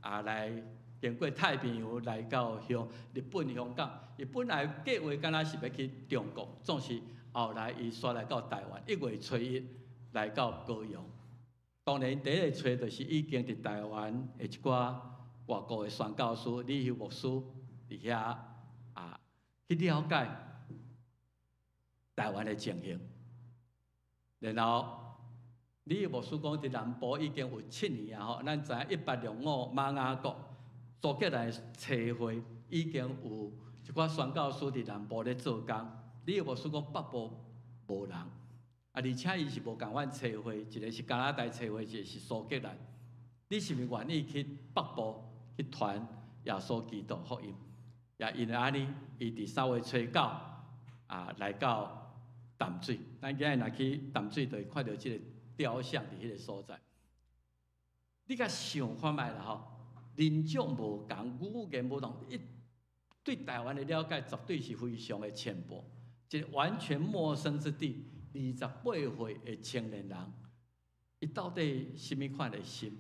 啊來經過太平洋來到香日本香港。伊本來計劃敢若是欲去中國，總是後來伊煞來到台灣，1月初1來到高雄。當然，第一个揣就是已經佇台灣的一寡外國的宣教師李休牧師佇遐啊去了解台灣的情形。然後李休牧師講，佇南部已經有7年啊吼，咱知影1865瑪雅國蘇格蘭差會已經有一寡宣教師佇南部咧做工。李休牧師講北部無人，啊，而且伊是無仝款差會，一个是加拿大差會，一个是蘇格蘭。你是毋是願意去北部去傳耶穌基督福音？也因為按呢，伊佇3月初9啊來到淡水。咱今日若去淡水，就會看著這个雕像佇彼个所在。你共想看覓啦吼，人種無仝，語言無同，伊對台灣的了解絕對是非常的淺薄，一个完全陌生之地。28歲的青年人，伊到底啥物款的心？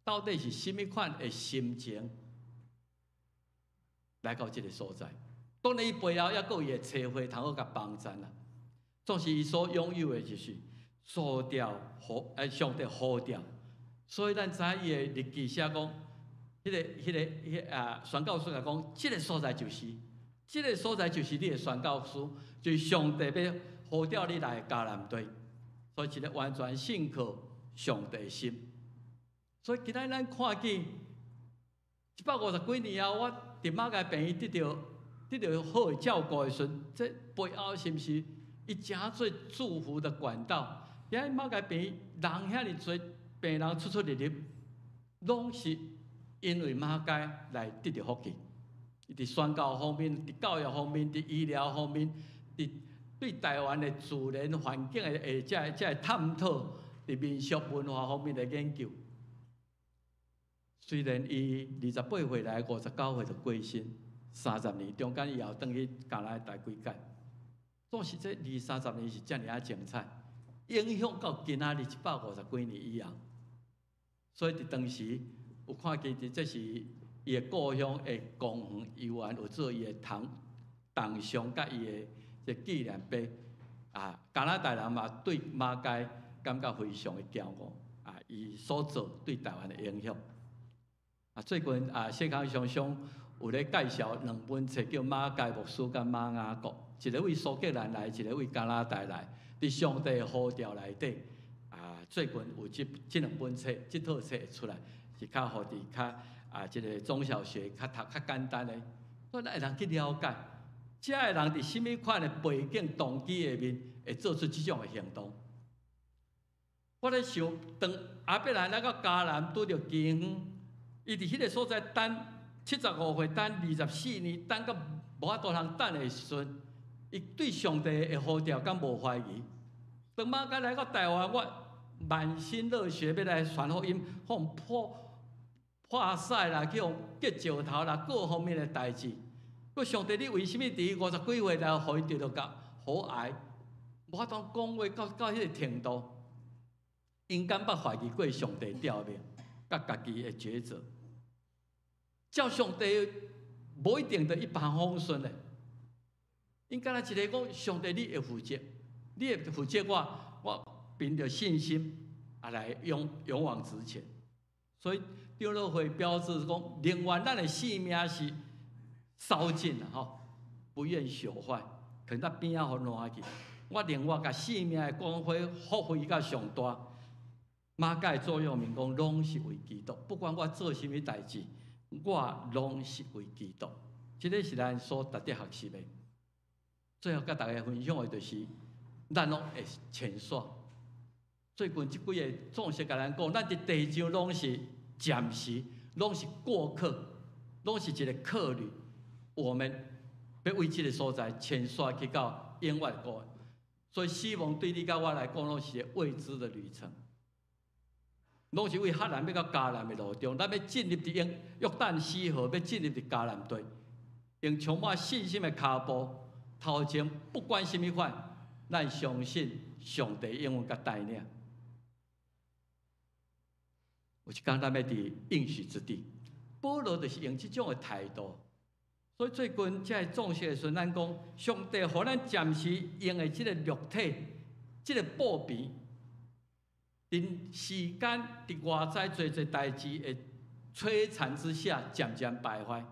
到底是啥物款的心情來到這个所在？當然，伊背後猶閣有伊的差會通好共幫贊啦。總是伊所擁有的就是呼召呼，上帝呼召。所以咱知影伊的日記寫講，彼个、彼个、彼个啊，宣教師來講，這个所在就是，這个所在就是你的宣教師，就是上帝欲呼召你來迦南地。所以一个完全信靠上帝的心。所以今仔咱看見150幾年後，我佇馬偕病院得著好的照顧的時陣，這背後是毋是伊成做祝福的管道？今仔馬偕病院人遐爾濟，病人出出入入，攏是因為馬偕來得著福氣。伊佇宣教方面、佇教育方面、佇醫療方面、佇對台灣的自然環境的這个探討，佇民俗文化方面的研究。雖然伊28歲來，59歲就過身，三十年，中間伊又轉去加拿大幾擺。總是這二三十年是遮爾仔精彩，影響到今仔日150幾年以後。所以佇當時有看見佇這是伊的故鄉的公園，遊園有做伊的銅銅像佮伊的這紀念碑。啊，加拿大人嘛對馬偕感覺非常的驕傲。啊，伊所做對台灣的影響。啊，最近啊，謝康雄兄有咧介紹兩本冊，叫《馬偕牧師》佮馬雅各，一个位蘇格蘭來，一个位加拿大來，佇上帝的呼召內底。啊，最近有這兩本冊，這套冊出來，是較予佇較啊，這个中小學較讀較簡單的，所以咱會通去了解，這个人佇啥物款的背景動機下面，會做出這種的行動。我咧想，當亞伯蘭來到迦南拄著饑荒，伊佇彼个所在等75歲，等24年，等到無法度通等的時陣，伊對上帝的呼召敢無懷疑。當馬偕來到台灣，我滿心熱血欲來傳福音，予人破屎啦，去予擊石頭啦，各方面的代誌。閣上帝，你為啥物佇50幾歲來予伊得著個喉癌？無法度講話到彼个程度，𪜶敢捌懷疑過上帝召命，佮家己的抉擇。照上帝無一定就一帆風順的。𪜶敢若一个講，上帝你會負責，你會負責我，我憑著信心啊來勇往直前。所以長老會標誌講，寧願咱的性命是燒盡啦吼，不願朽壞，囥佇邊仔予爛去。我寧願共性命的光輝發揮到上大。馬偕座右銘講，攏是為基督，不管我做啥物代誌，我攏是為基督。這个是咱所值得學習的。最後，佮大家分享的就是，咱攏會遷徙。最近這幾个總是共咱講，咱佇地上攏是暫時，攏是過客，攏是一個客旅。我們欲為這个所在遷徙去到永遠國。所以死亡對你佮我來講，攏是一個未知的旅程。攏是為哈蘭欲到迦南的路中，咱欲進入佇約旦西河，欲進入佇迦南地，用充滿信心的跤步，頭前不管啥物款，咱相信上帝永遠佮帶領。有一工咱欲佇應許之地，保羅就是用這種的態度。所以最近這個總結的時陣，咱講上帝予咱暫時用的這個肉體，這個布棚，佇時間佇外在濟濟代誌的摧殘之下，漸漸敗壞。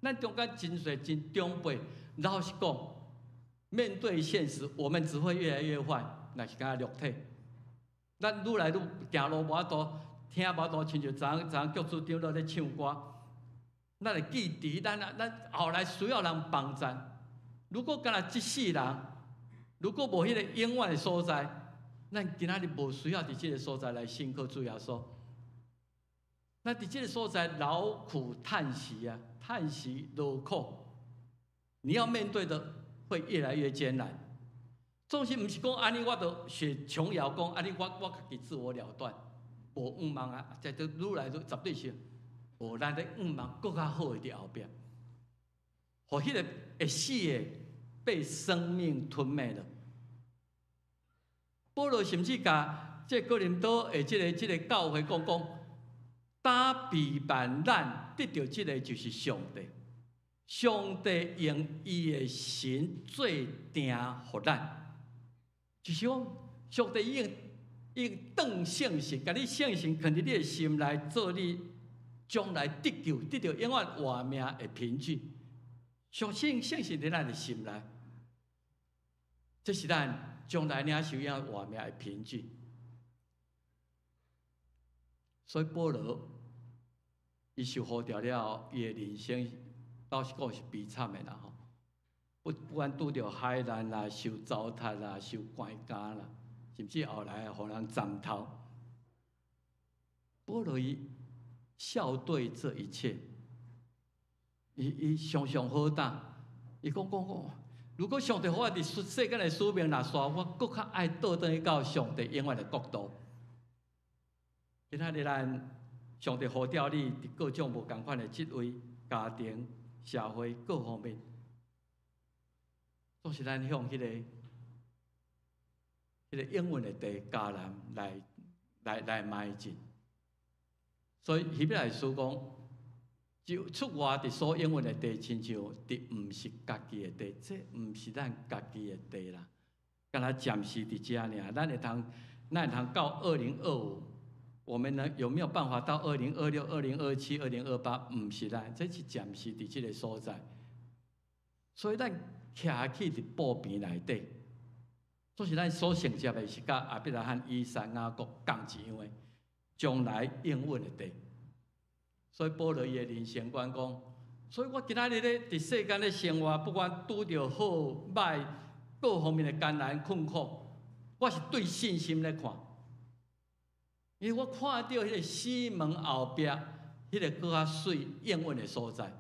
咱中間真濟真長輩，老實講，面對現實，我們只會越來越壞。若是敢若肉體，咱愈來愈行路無法度，聽無法度，親像昨昨昨局主長老咧唱歌，咱會記得，咱後來需要人幫贊。如果敢若這世人，如果無彼个永遠的所在，咱今仔日無需要佇這个所在來信靠主耶穌。咱佇這个所在勞苦嘆息啊，嘆息勞苦，你要面對的會越來越艱難。總是毋是講按呢，我就學瓊瑤講按呢，我家己自我了斷，無向望啊，這都愈來愈絕對是無咱咧向望閣較好的佇後壁，予彼个會死的被生命吞沒了。保羅甚至共這哥林多的這個教會講講，打比萬咱得著這个就是上帝，上帝用伊的神做定予咱，就是講上帝已經當聖神，共你聖神囥佇你的心內，做你將來得救、得著永遠活命的憑據。相信聖神佇咱的心內，這是咱將來領受永遠活命的憑據。所以保羅，伊受呼召了後，伊的人生老實講是悲慘的啦吼。不管拄著海難啦，受糟蹋啦，受關監啦，甚至後來予人斬頭。保羅伊笑對這一切，伊常常好膽，伊講講，如果上帝予我佇世間的使命若煞，我閣較愛倒轉去到上帝永遠的國度。今仔日咱上帝呼召你佇各種無仝款的職位、家庭、社會各方面，總是咱向彼個應允的地迦南來邁進。所以希伯來書講，就出外佇所應允的地，親像佇毋是家己的地，這毋是咱家己的地啦。敢若暫時佇遮爾，咱會通到2025，我們呢有沒有辦法到2026、2027、2028？毋是咱，這是暫時佇這個所在。所以咱徛去佇布棚內底，總是咱所承接的是佮亞伯拉罕、以撒、雅各仝一樣的將來應允的地。所以保羅伊的人生觀講，所以我今仔日咧佇世間咧生活，不管拄著好歹，各方面的艱難困苦，我是對信心咧看，因為我看著彼個死門後壁，彼個閣較媠應允的所在，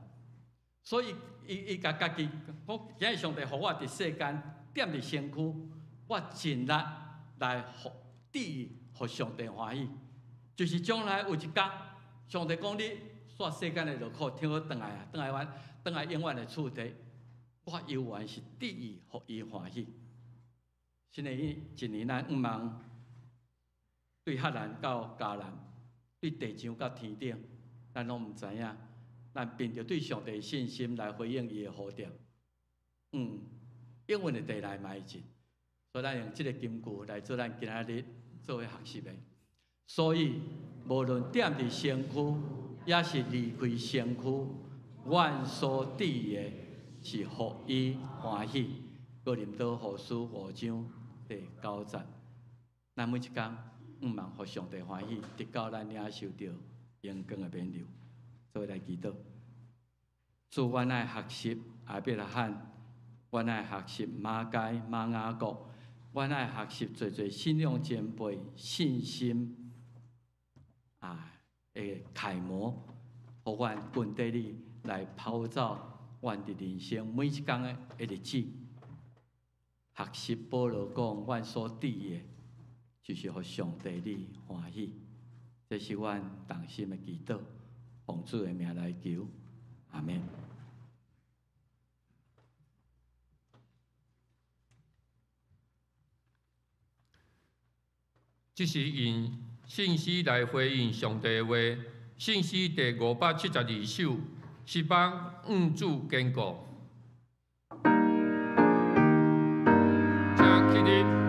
所以伊共家己講，今日上帝予我佇世間踮佇身軀，我盡力來予致意，予上帝歡喜，就是將來有一天，上帝講你煞世間的勞苦，聽好轉來啊，轉來阮，轉來永遠的厝地，我猶原是致意予伊歡喜。新的一年，咱向望對哈蘭到迦南，對地上到天頂，咱攏毋知影。咱憑著對上帝的信心來回應伊的呼召，應允的地來邁進。所以咱用這個金句來做咱今仔日做伙學習的。所以，無論踮佇身軀，抑是離開身軀，阮所致意的是予伊歡喜。哥林多後書5章第9節，咱每一工向望予上帝歡喜，直到咱領受著榮光的勉勵。做伙來祈禱，主，阮愛學習亞伯拉罕，阮愛學習瑪該、瑪雅各，阮愛學習濟濟信仰前輩信心的楷模，予阮跟綴你來跑走阮佇人生每一工的日子。學習保羅講，阮所致意的，就是予上帝你歡喜。這是阮同心的祈禱，奉主的名來求，阿們。這是用信心來回應上帝的話。信詩第572首，希望向主堅固。請起立。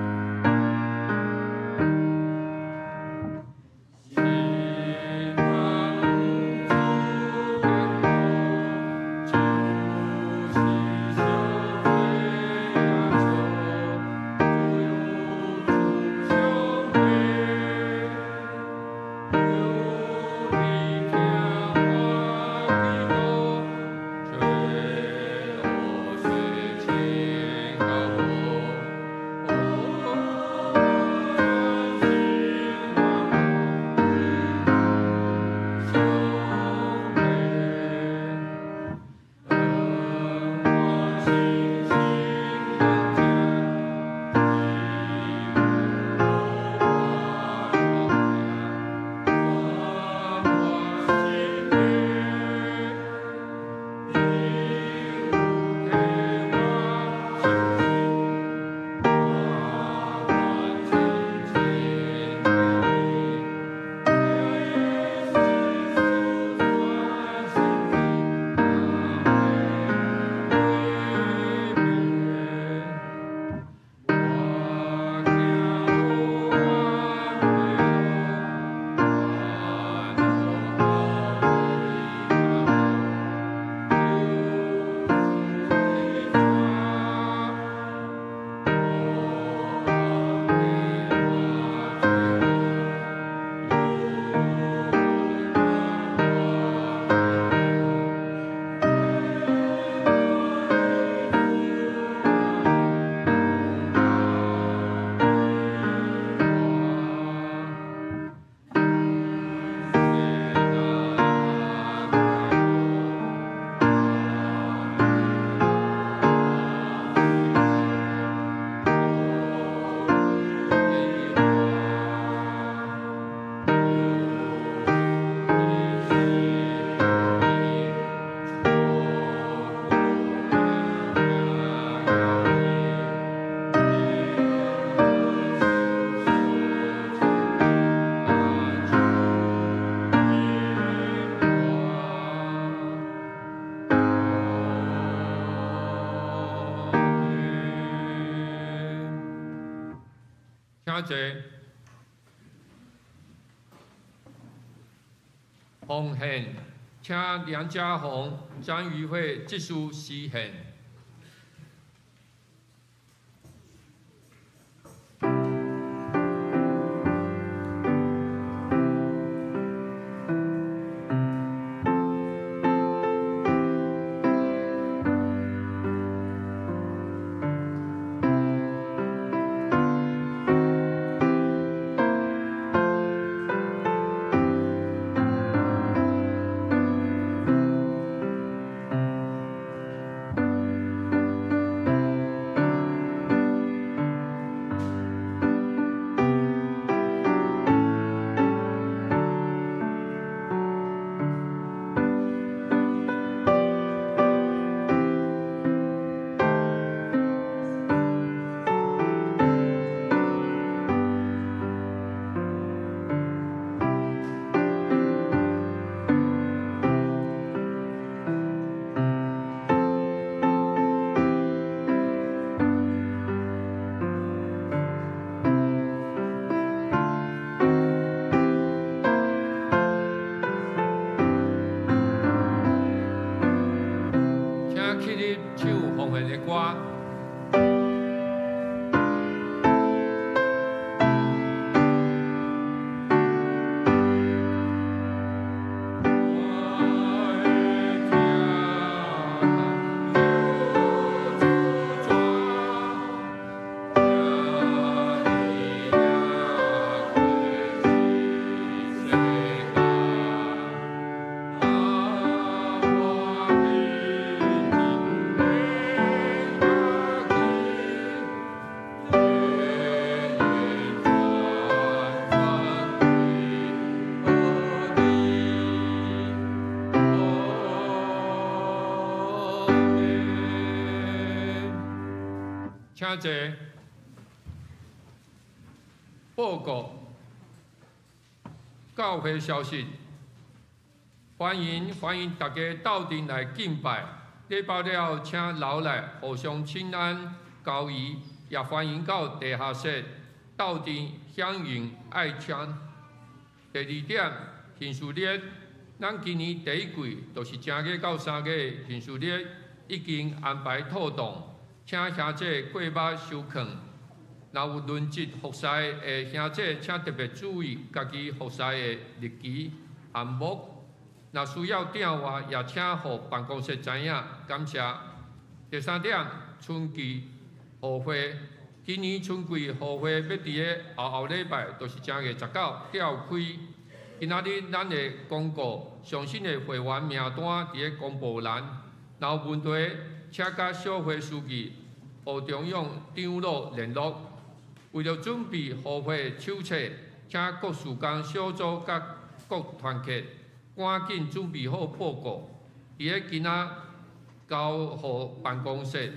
請坐。奉獻，請梁家宏、張瑜慧執事司獻。起立唱奉獻的歌。請坐。報告教會消息，歡迎大家鬥陣來敬拜。禮拜了後，請留來互相請安交誼，也歡迎到地下室鬥陣享用愛餐。第二點，行事曆，咱今年第一季就是正月到三月行事曆已經安排妥當。請兄弟過目收看，若有輪值服侍的兄弟，請特別注意家己服侍的日期項目。若需要訂閱，也請予辦公室知影。感謝。第三點，春季聚會，今年春季聚會欲佇咧後後禮拜，就是正月19召開。今仔日咱會公告上新的會員名單佇咧公布欄，若有問題，請佮小會書記胡中勇長老聯絡。為著準備聚會手冊，請各事工小組佮各團契趕緊準備好報告，佇咧今仔交予辦公室。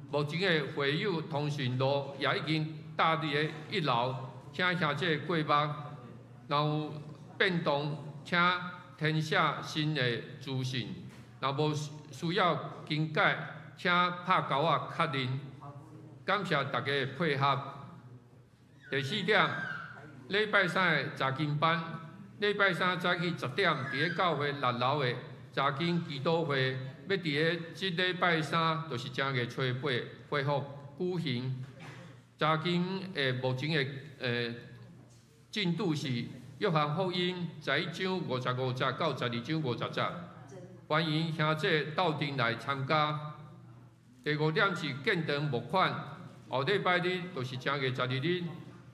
目前的會友通訊錄也已經貼佇咧一樓，請兄弟過目。若有變動，請填寫新的資訊。若無需要更改，請拍勾仔確認。感謝大家的配合。第四點，禮拜三的查經班，禮拜三早起10點，佇咧教會6樓的查經祈禱會，欲佇咧這禮拜三，就是正月初八恢復舉行。查經的目前的進度是約翰福音11章55節到12章50節。歡迎兄弟鬥陣來參加。第五點是建堂募款，後禮拜日就是正月12日，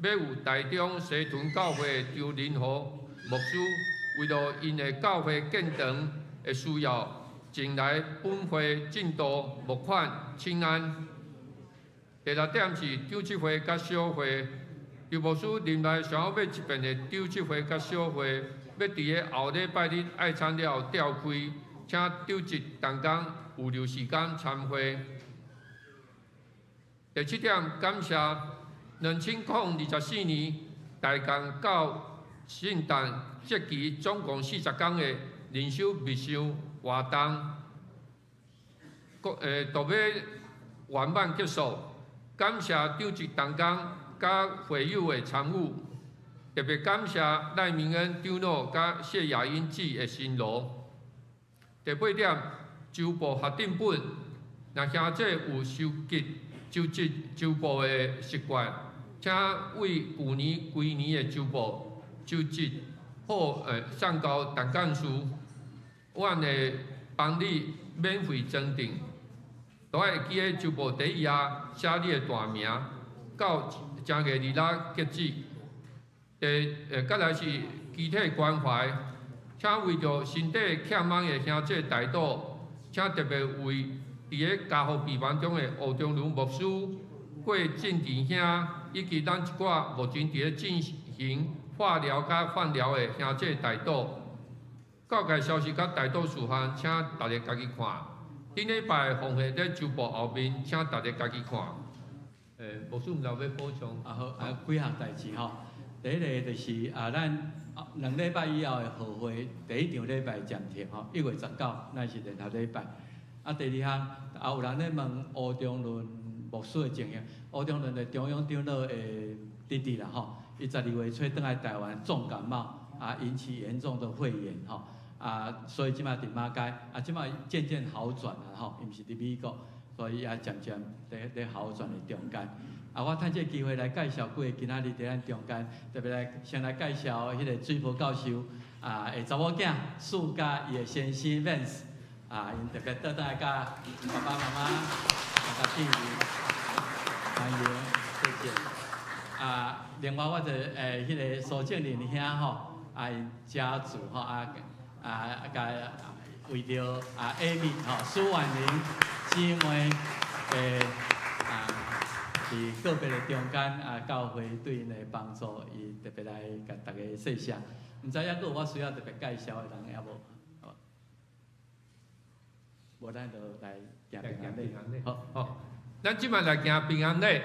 欲有台中西屯教會張仁和牧師為著𪜶的教會建堂的需要，前來本會進度募款請安。第六點是長執會佮小會，劉牧師臨來上後尾一遍的長執會佮小會，欲佇咧後禮拜日愛餐了後召開。請長執同工預留時間參會。第七點，感謝2024年大江到聖誕節期總共40天的靈修默想活動，都欲圓滿結束。感謝長執同工佮會友的參與，特別感謝賴明恩長老佮謝雅英姊的辛勞。第八點，周報核定本，若兄弟有收集周報的習慣，請為舊年規年的周報收集好，送交陳幹事，阮會幫你免費裝訂。都愛會記得周報底頁寫你的大名，到正月二六截止。再來是肢體關懷，請為著身體欠忙的兄弟代禱，請特別為佇咧加護病房中的吳中倫牧師、郭進弟兄，以及咱一寡目前佇咧進行化療佮放療的兄弟代禱。教界消息佮代禱事項，請大家家己看。頂禮拜奉獻佇周報後面，請大家家己看。牧師毋知有欲補充？啊好，啊幾項代誌吼。第一个就是啊，咱2禮拜以後的賀會，第一場禮拜暫停吼，1月19，咱是聯合禮拜。啊，第二項啊，有人咧問吳中倫牧師的情形，吳中倫的中央長老的弟弟啦吼，伊12月初轉來台灣重感冒，啊，引起嚴重的肺炎吼，啊，所以這擺佇馬偕，啊，這擺漸漸好轉啦吼，伊毋是佇美國，所以也漸漸佇好轉的中間。啊，我趁這個機會來介紹幾个今仔日佇咱中間，特別來先來介紹彼个水波教授啊，的查某囝蘇佮伊的先生 Vance，啊，𪜶特別倒轉來佮爸爸媽媽大家見面，歡迎，謝謝。啊，另外我就彼个蘇正林兄吼，啊，𪜶家族吼，啊，為著啊 Amy 吼蘇婉玲姊妹的啊。佇個別的中間啊，教會對𪜶的幫助，伊特別來共大家說聲。毋知猶閣有我需要特別介紹的人猶無？無，咱就來行平安禮。好，好，咱這擺來行平安禮。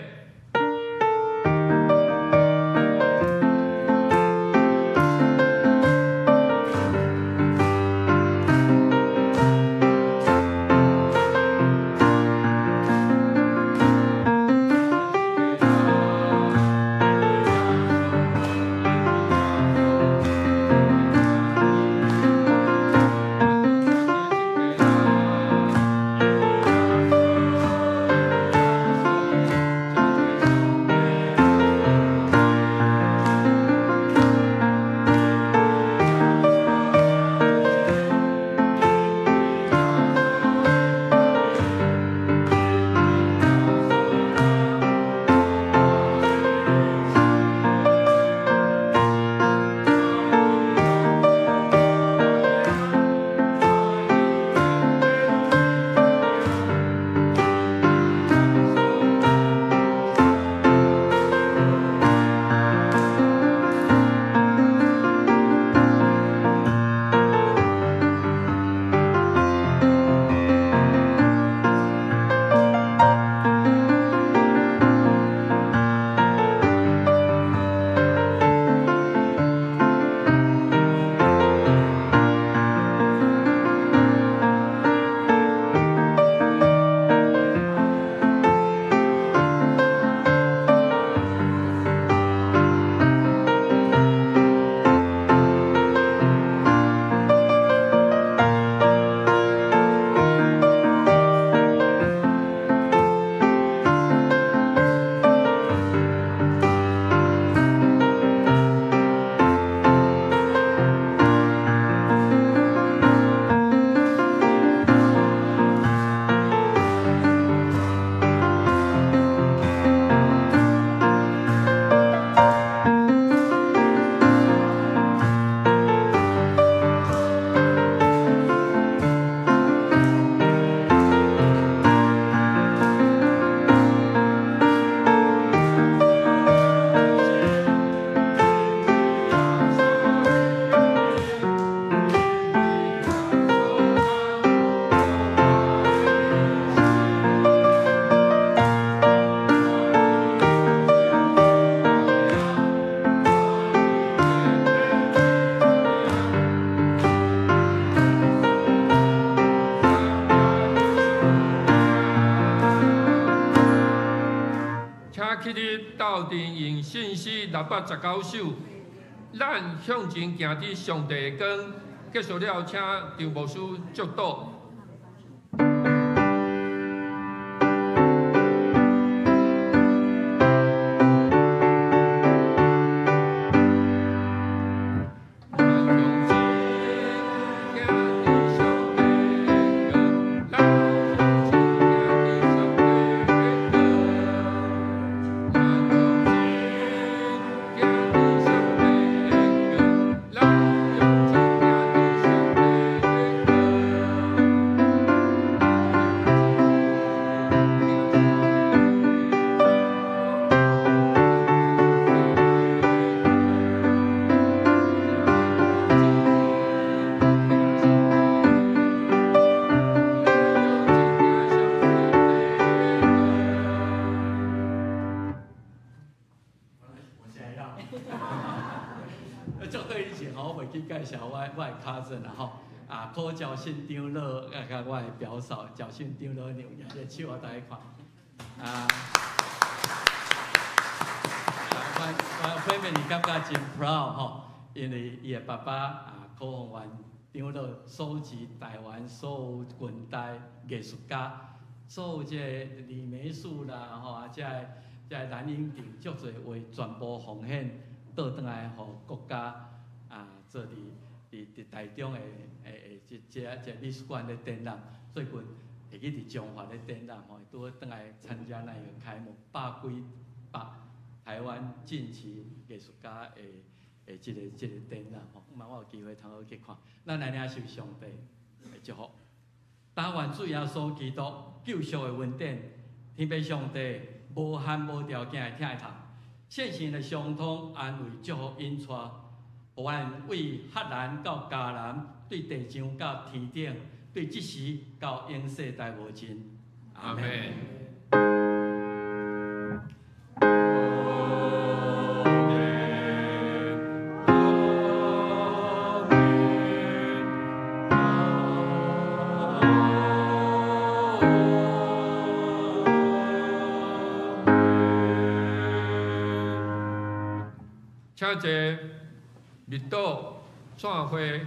请起立鬥陣用信詩619首，咱向前行佇上帝的光。結束了，請張牧師祝禱。柯招信長老，佮我的表嫂招信長老娘，舉個手予大家看。我 family 感覺真 proud 吼，因為伊的爸爸柯宏源長老收集台灣所有近代藝術家，所有這個李梅樹啦吼，這個藍英鼎足濟畫全部奉獻倒轉來予國家做佇台中的這美術館咧展覽，最近會去佇彰化咧展覽吼，拄好轉來參加咱個開幕100幾百台灣近期藝術家的這個展覽吼，嘛我有機會通好去看。咱來領受上帝的祝福，但願主耶穌基督救贖的恩典，天父上帝無限無條件的疼痛，聖神的相通安慰祝福引帶。予阮對哈蘭到迦南，對地上到天頂，對這時到永世代無盡。阿們。請坐。蜜島轉會